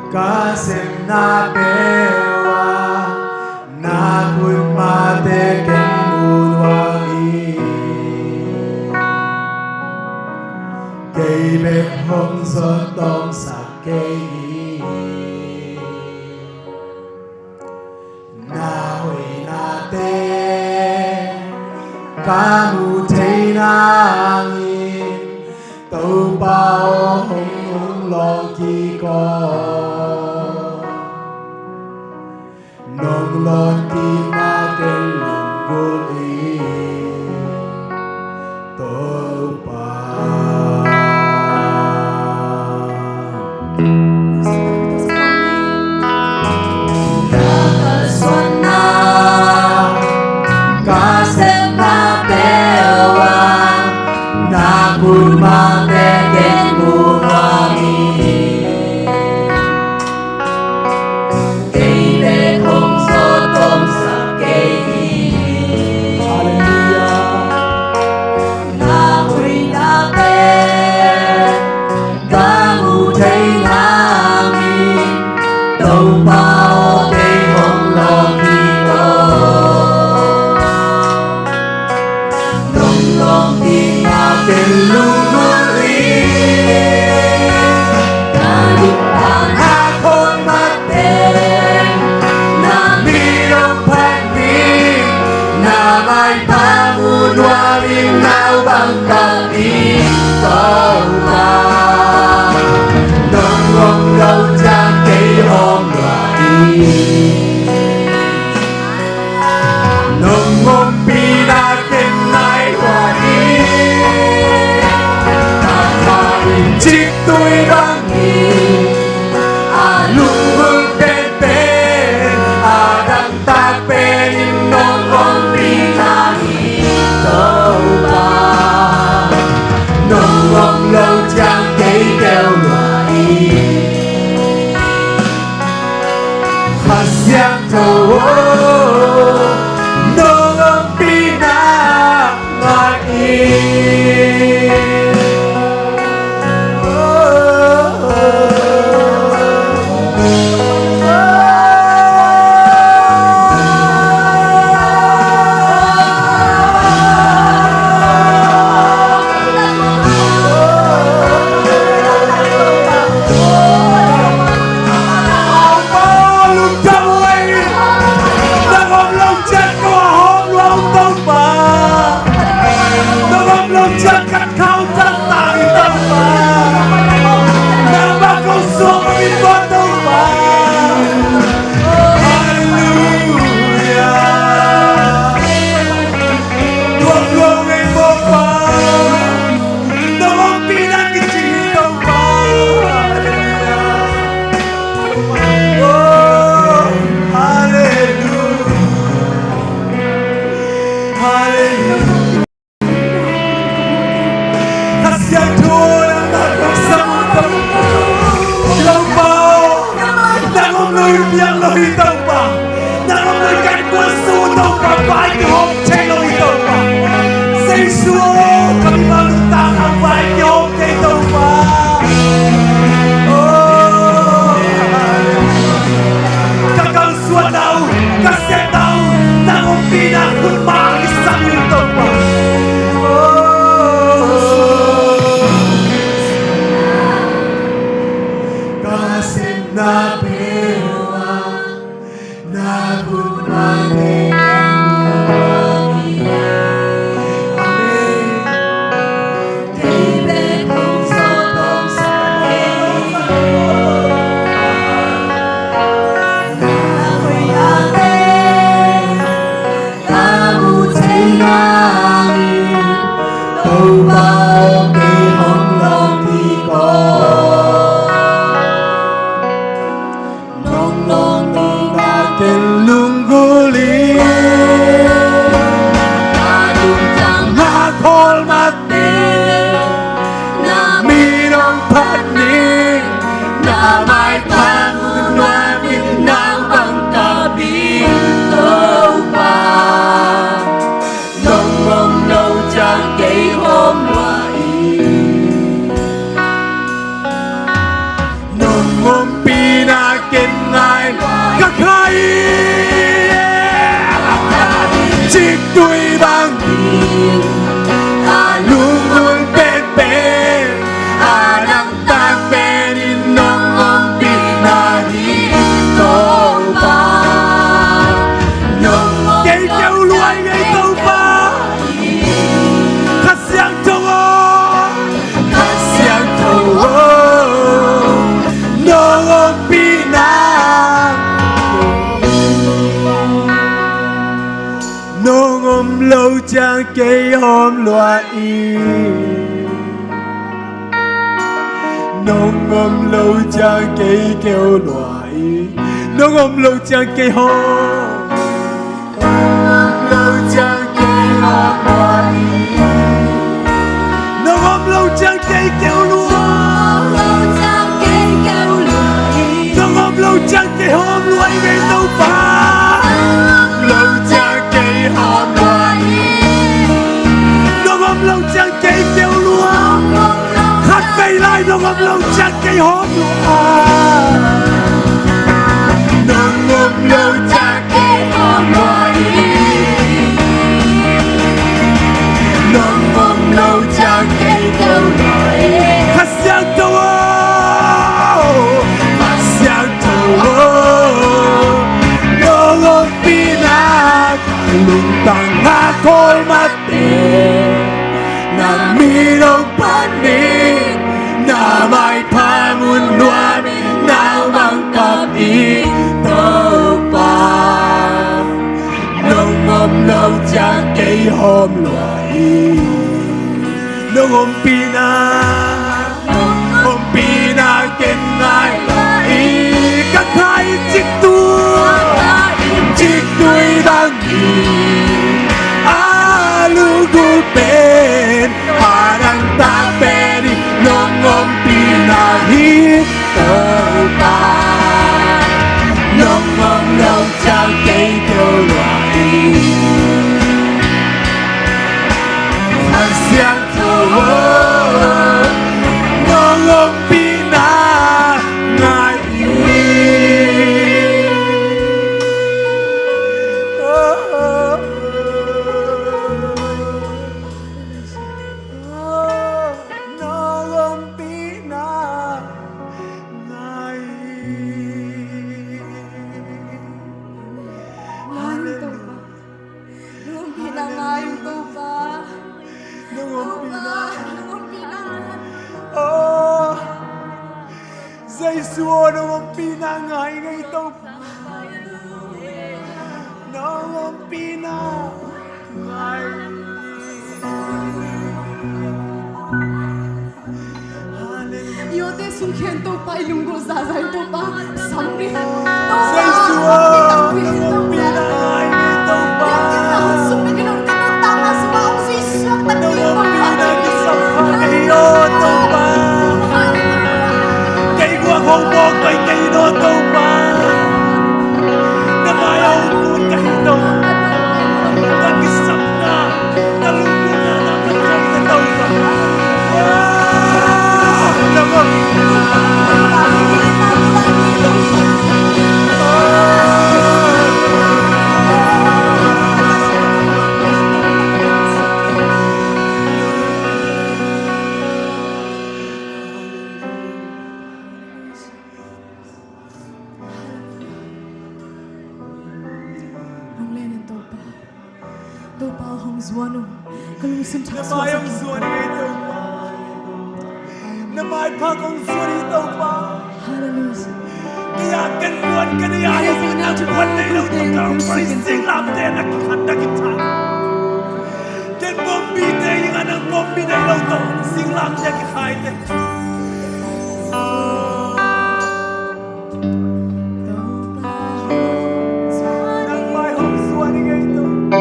Ka sepna peuh ah na khut mahte ken mu nuam ing. Kei bek hong zawh tawmsak kei ing. Na hoihnate ka mu thei nangin, Topa aw, hong lawng kik aw. Nong lawng kikna ken lunggulh ing, Topa. Na kalsuanna, ka sepna peuh ah na khut mahte ken mu nuam ing. Kei bek hong zawh tawmsak kei ing. Halleluiah. Na hoihnate ka mu thei nangin, Topa aw, kei hong lawng kik aw. Nong lawng kikna ken lunggulh ing. Ka lungtang hak hong mat teng, na mit hong phat ding, na maipha mu nuam ing, nau bang ka ding Topa. Nong om lo ciang kei om lua ing. Nong ompihna ken nai lua ing. Ka tha in ciktui bangin a lunggulh penpen, a dangtak penin nong ompihna hi Topa. Nong om lo ciang kei keu lua ing. Kha Siangtho aw, nong ompihna ngai ing. Halleluiah. Tua, tua ngei Topa. Nong ompihna kici hi Topa. Halleluiah. Oh, halleluiah. Halleluiah. Kha Siangtho nang na kong sam uh Topa. Topa aw, nang om lo in piang lo hi Topa. Nang om lo in kan kuan sung Topa, vai kihawm thei lo hi Topa. Jesu aw, ka mimal nuntakna vai kihawm thei Topa. Oh, ka kalsuanna uh, ka sepna uh, nang ompihna khut mah kisam in Topa. Oh, ka sepna peuh ah na khut mah te ken mu nuam ing. Amen. Kei bek hong zawh tawmsak kei ing. Na hoihnate ka mu thei nangin, Topa aw, kei hong lawng kik aw. Nong lawng kikna ken lunggulh ing. Ken ngai ka khai, ciktui bang a lunggulh penpen, a dangtak pen in nong ompihna hi Topa. Nong kei keu luai ngei Topa. Kha Siangtho aw, Kha Siangtho aw, nong ompihna. Nong om lo ciang kei hawm lua hi. Nong om lo ciang kei keu lua hi. Nong om lo ciang kei hawm. Nong om lo ciang kei hawm lua hi. Nong om lo ciang kei keu lua. Nong om lo ciang kei hawm lua hi ngei Topa. Nong om lo ciang kei hawm lua hi. Nong om lo ciang kei keu lua. Khat vei lai nong om lo ciang kei hawm lua. Nong om lo ciang kei hawm lua hi. Nong om lo ciang kei keu lua hi. Kha Siangtho aw, Kha Siangtho aw, nong ompihna lungtang a khawl mate, na min hong phat in, na maipha mun nuam in, nau mang kap in Topa. Nong om lo ciang kei hawm lua hi. Nong ompihna, nong ompihna ken ngai hi. Ka kha in ciktui, ciktui bang hi. A lunggulh pen, a dangtak pen in nong ompihna hi Topa. Nong om lo ciang kei keu lua hi. Kha Siangtho aw, nong ompihna ngai hi. Nong ompihna ngai hi. Hallelujah. Nong ompihna ngai hi Topa. Nong ompihna. Topa, nong ompihna ngai. Oh, Jesu aw, nong ompihna ngai ngei Topa. Nong ompihna ngai. Hallelujah. Yote sung khen Topa, i lunggulh zahzah in Topa. Sam ni. Topa. Jesu aw, nong ompihna ngai ngei Topa. Nong ompihna kisam kha kei aw Topa. Kei guak hong mawk kei kei aw Topa. Na mai ah hong kun ka hi Topa. Ka kisapna, ka lungkimna, na ka ciamteh Topa. Ah, na ngam. Hong len in Topa. Topa hong zuan uh. Ka lungsim thak suak. Na mai hong zuan hi ngei Topa. Na mai phak hong zuan hi Topa. Hallelujah. Kei a ken puan, kei a ken puan nei lo Topa. Pai singlamteh na kikhat na kithat. Ken bombi te ing a nang bombi nei lo Topa. Singlamteh kikhaite. Nang mai hong zuan hi ngei Topa.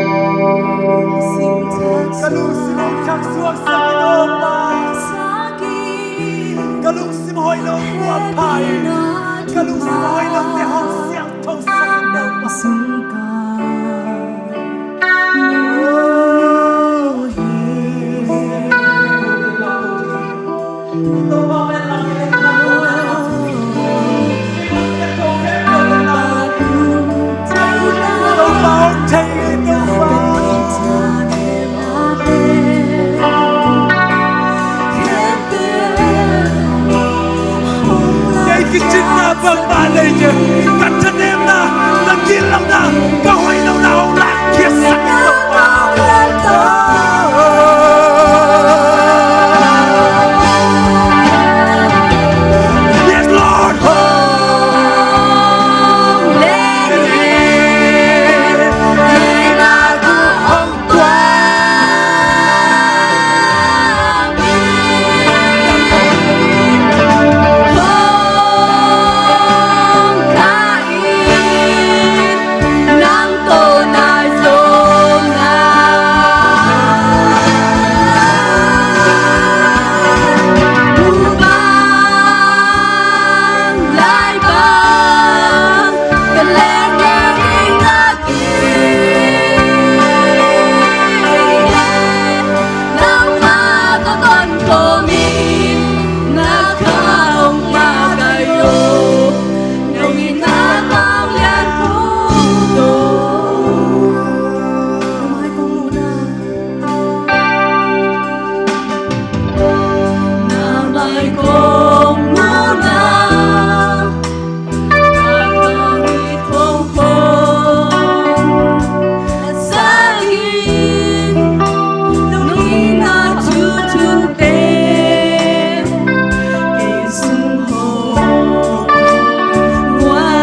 Ka lungsim hong thak suaksak in Topa. Ka lungsim hoih lo kuapha in. Ka lungsim hoih lo te hong siangthosak in Topa. Kicinna bangmah nei ciang ka thanemna, ka gitlohna, ka hoih lohna hong lakkhiatsak in Topa. Yes, Lord.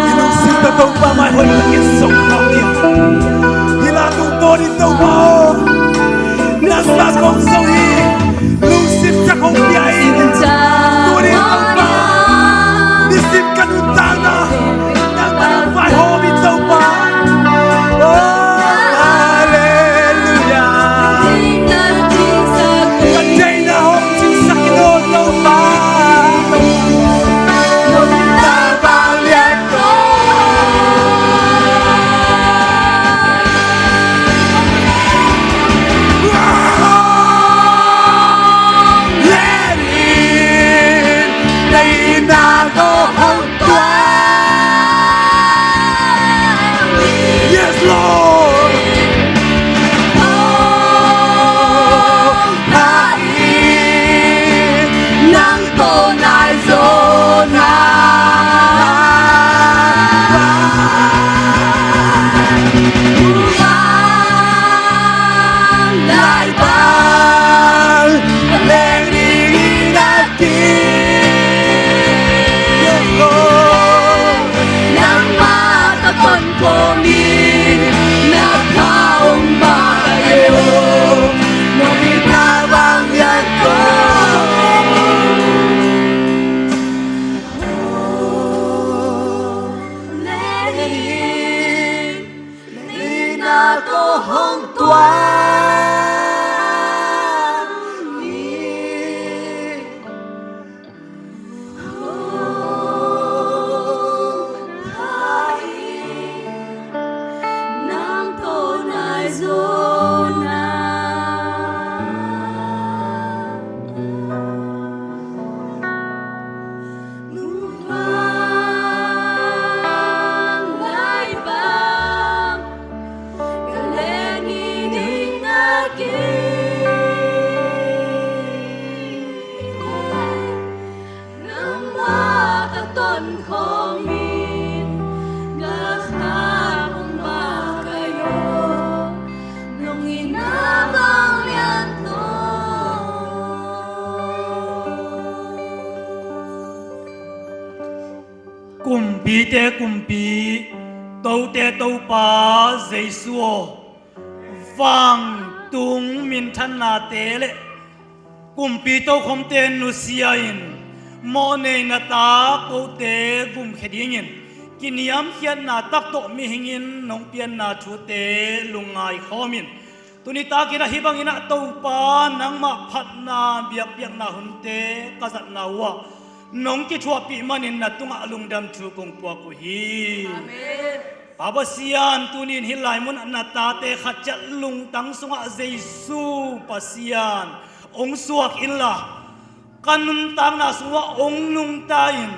Hih lungsim tawh Topa mai hoih takin zong khawm ni. Hih la tungtawn in Topa aw, nangmah kong zong hi. Lungsim tha kong pia in. Tuni Topa, nisim ka nuntakna nangmah nong vaihawm in Topa. Oh, halleluiah. Ka deihna hong cingsak in aw Topa. Yes, Lord. Nang ko nai zo na. Bang lai bang leng ding na ki. Nangmah ka ton khawm in, na kha hong mah ka yo. Nong it na bang lian ko. Lena ko hong tuang hi. Nang ko nai zo na. Nungmang lai bang ka leni ding a ki. Nangmah ka ton khawm in, na kha hong mah ka yo. Nong it na bang lian ko. Kumpite Kumpi, tote Topa Jesu aw, vantung minthannate le kumpi tokhomte nusia in, mawhnei na ta kote gumkhia dingin kiniamkhiatna tak tawh mihing in nong pianna thute lungngai khawm in, tuni takin ah hih bangin ah Topa nangmah phatna biakpiakna hunte ka zatna uh ah nong kithuahpih manin na tungah lungdam thu kong puak uh hi. Amen. Pa Pasian, tuni in hih lai munah na tate khat ciat lungtang sungah Jesu Pasian hong suak inla, ka nuntakna sungah hong nungta in,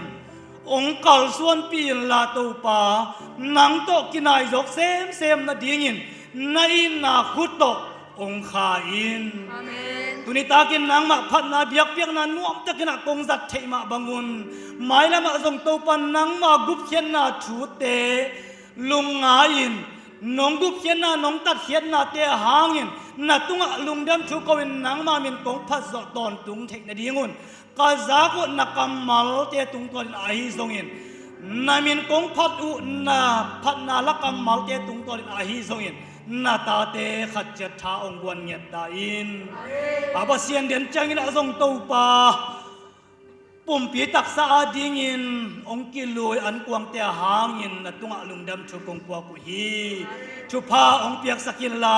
hong kalsuanpih inla Topa, nang tawh kinaizawk semsem nadingin na itna khut tawh hong kha in. Amen. Tuni takin nangmah phatna biakpiakna nuamtakin ah kong zat theih mah bangun, mailamah zong Topa nangma gupkhiatna thute lungngai-in, nong gupkhiatna nong tatkhiatnate hangin na tungah lungdam thu ko-in nangma min kong phatzawh tawntung theih nadingun ka zak uh na kammalte tungtawnin ahi zongin, na min kong phat uh na phatna la kammalte tungtawnin ahi zongin, na tate khat ciat tha hong guan ngiat ta in. Pa Pasian, den ciangin ah zong Topa, pumpi taksa adingin hong kilui ankuangte hangin na tungah lungdam thu kong puak uh hi. Thupha hong piaksak inla,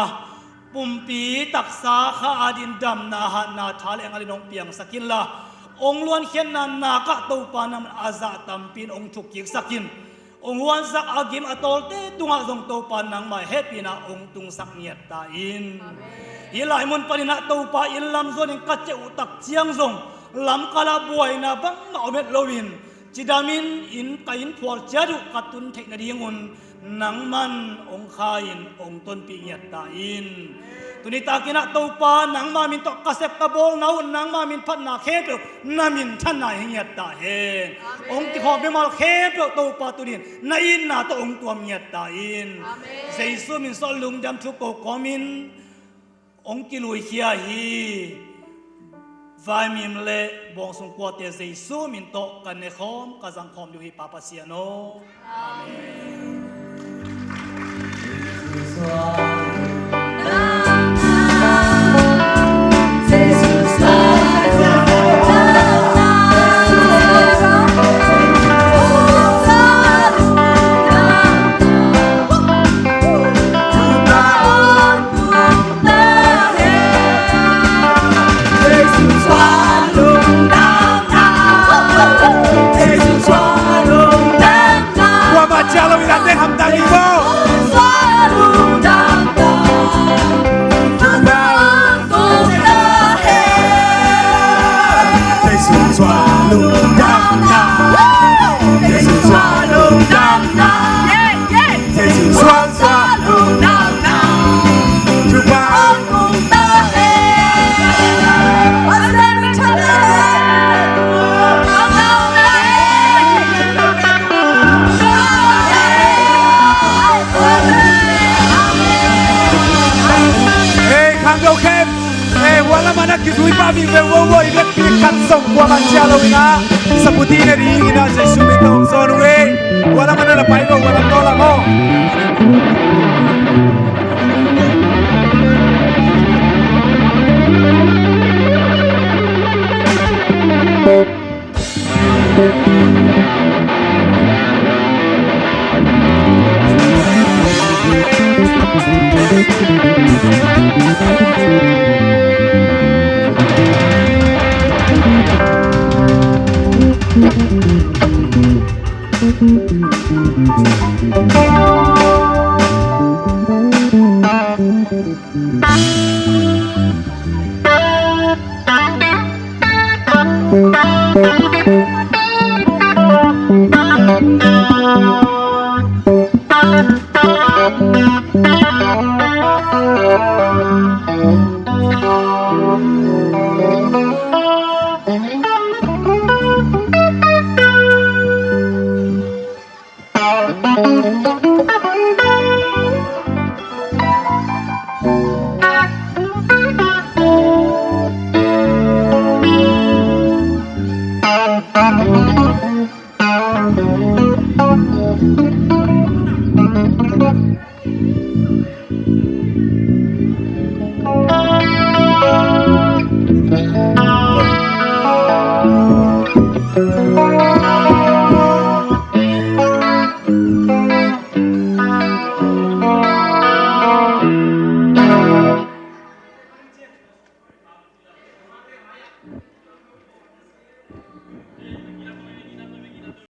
pumpi taksa kha adin damna, hatna, tha le ngalin hong piangsak inla, hong luankhiatna nakah Topa nangman a zah tampi in hong thukkiksak in, hong huansak a gim a tawlte tungah zong Topa nangmah hehpihna hong tungsak ngiat ta in. Hih lai mun panin ah Topa inn lam zuanin ka ciah uh tak ciang zong lamkal ah buaina bangmah om het loin, cidamin inn ka inn phual ciat uh ka tun theih nadingun nangman hong kha-in hong tonpih ngiat ta in. Tuni takin ah Topa nangma min tawh ka sep ka bawlna uh nangma min phatna khempeuh na minthanna hi ngiat ta hen. Hong kikhawk mimal khempeuh Topa tunin na itna tawh hong tuam ngiat ta in. Jesu min suah lungdam thu ko kawmin hong kiluikhia hi. Vaimim le bawngsung kuate Jesu min tawh ka nekhawm ka zangkhawm ding uh hi Pa Pasian aw. Amen. Hey, khanglo khem. Ei, hua lamah na kizui pah vingveng vo vo, i vekpi khat zong kuamah cia lo in ah, saputi ne ding in ah Jesu min tawh hong zawn uh ei. Hua lamah na na pai vo, hua lam tawh lam aw.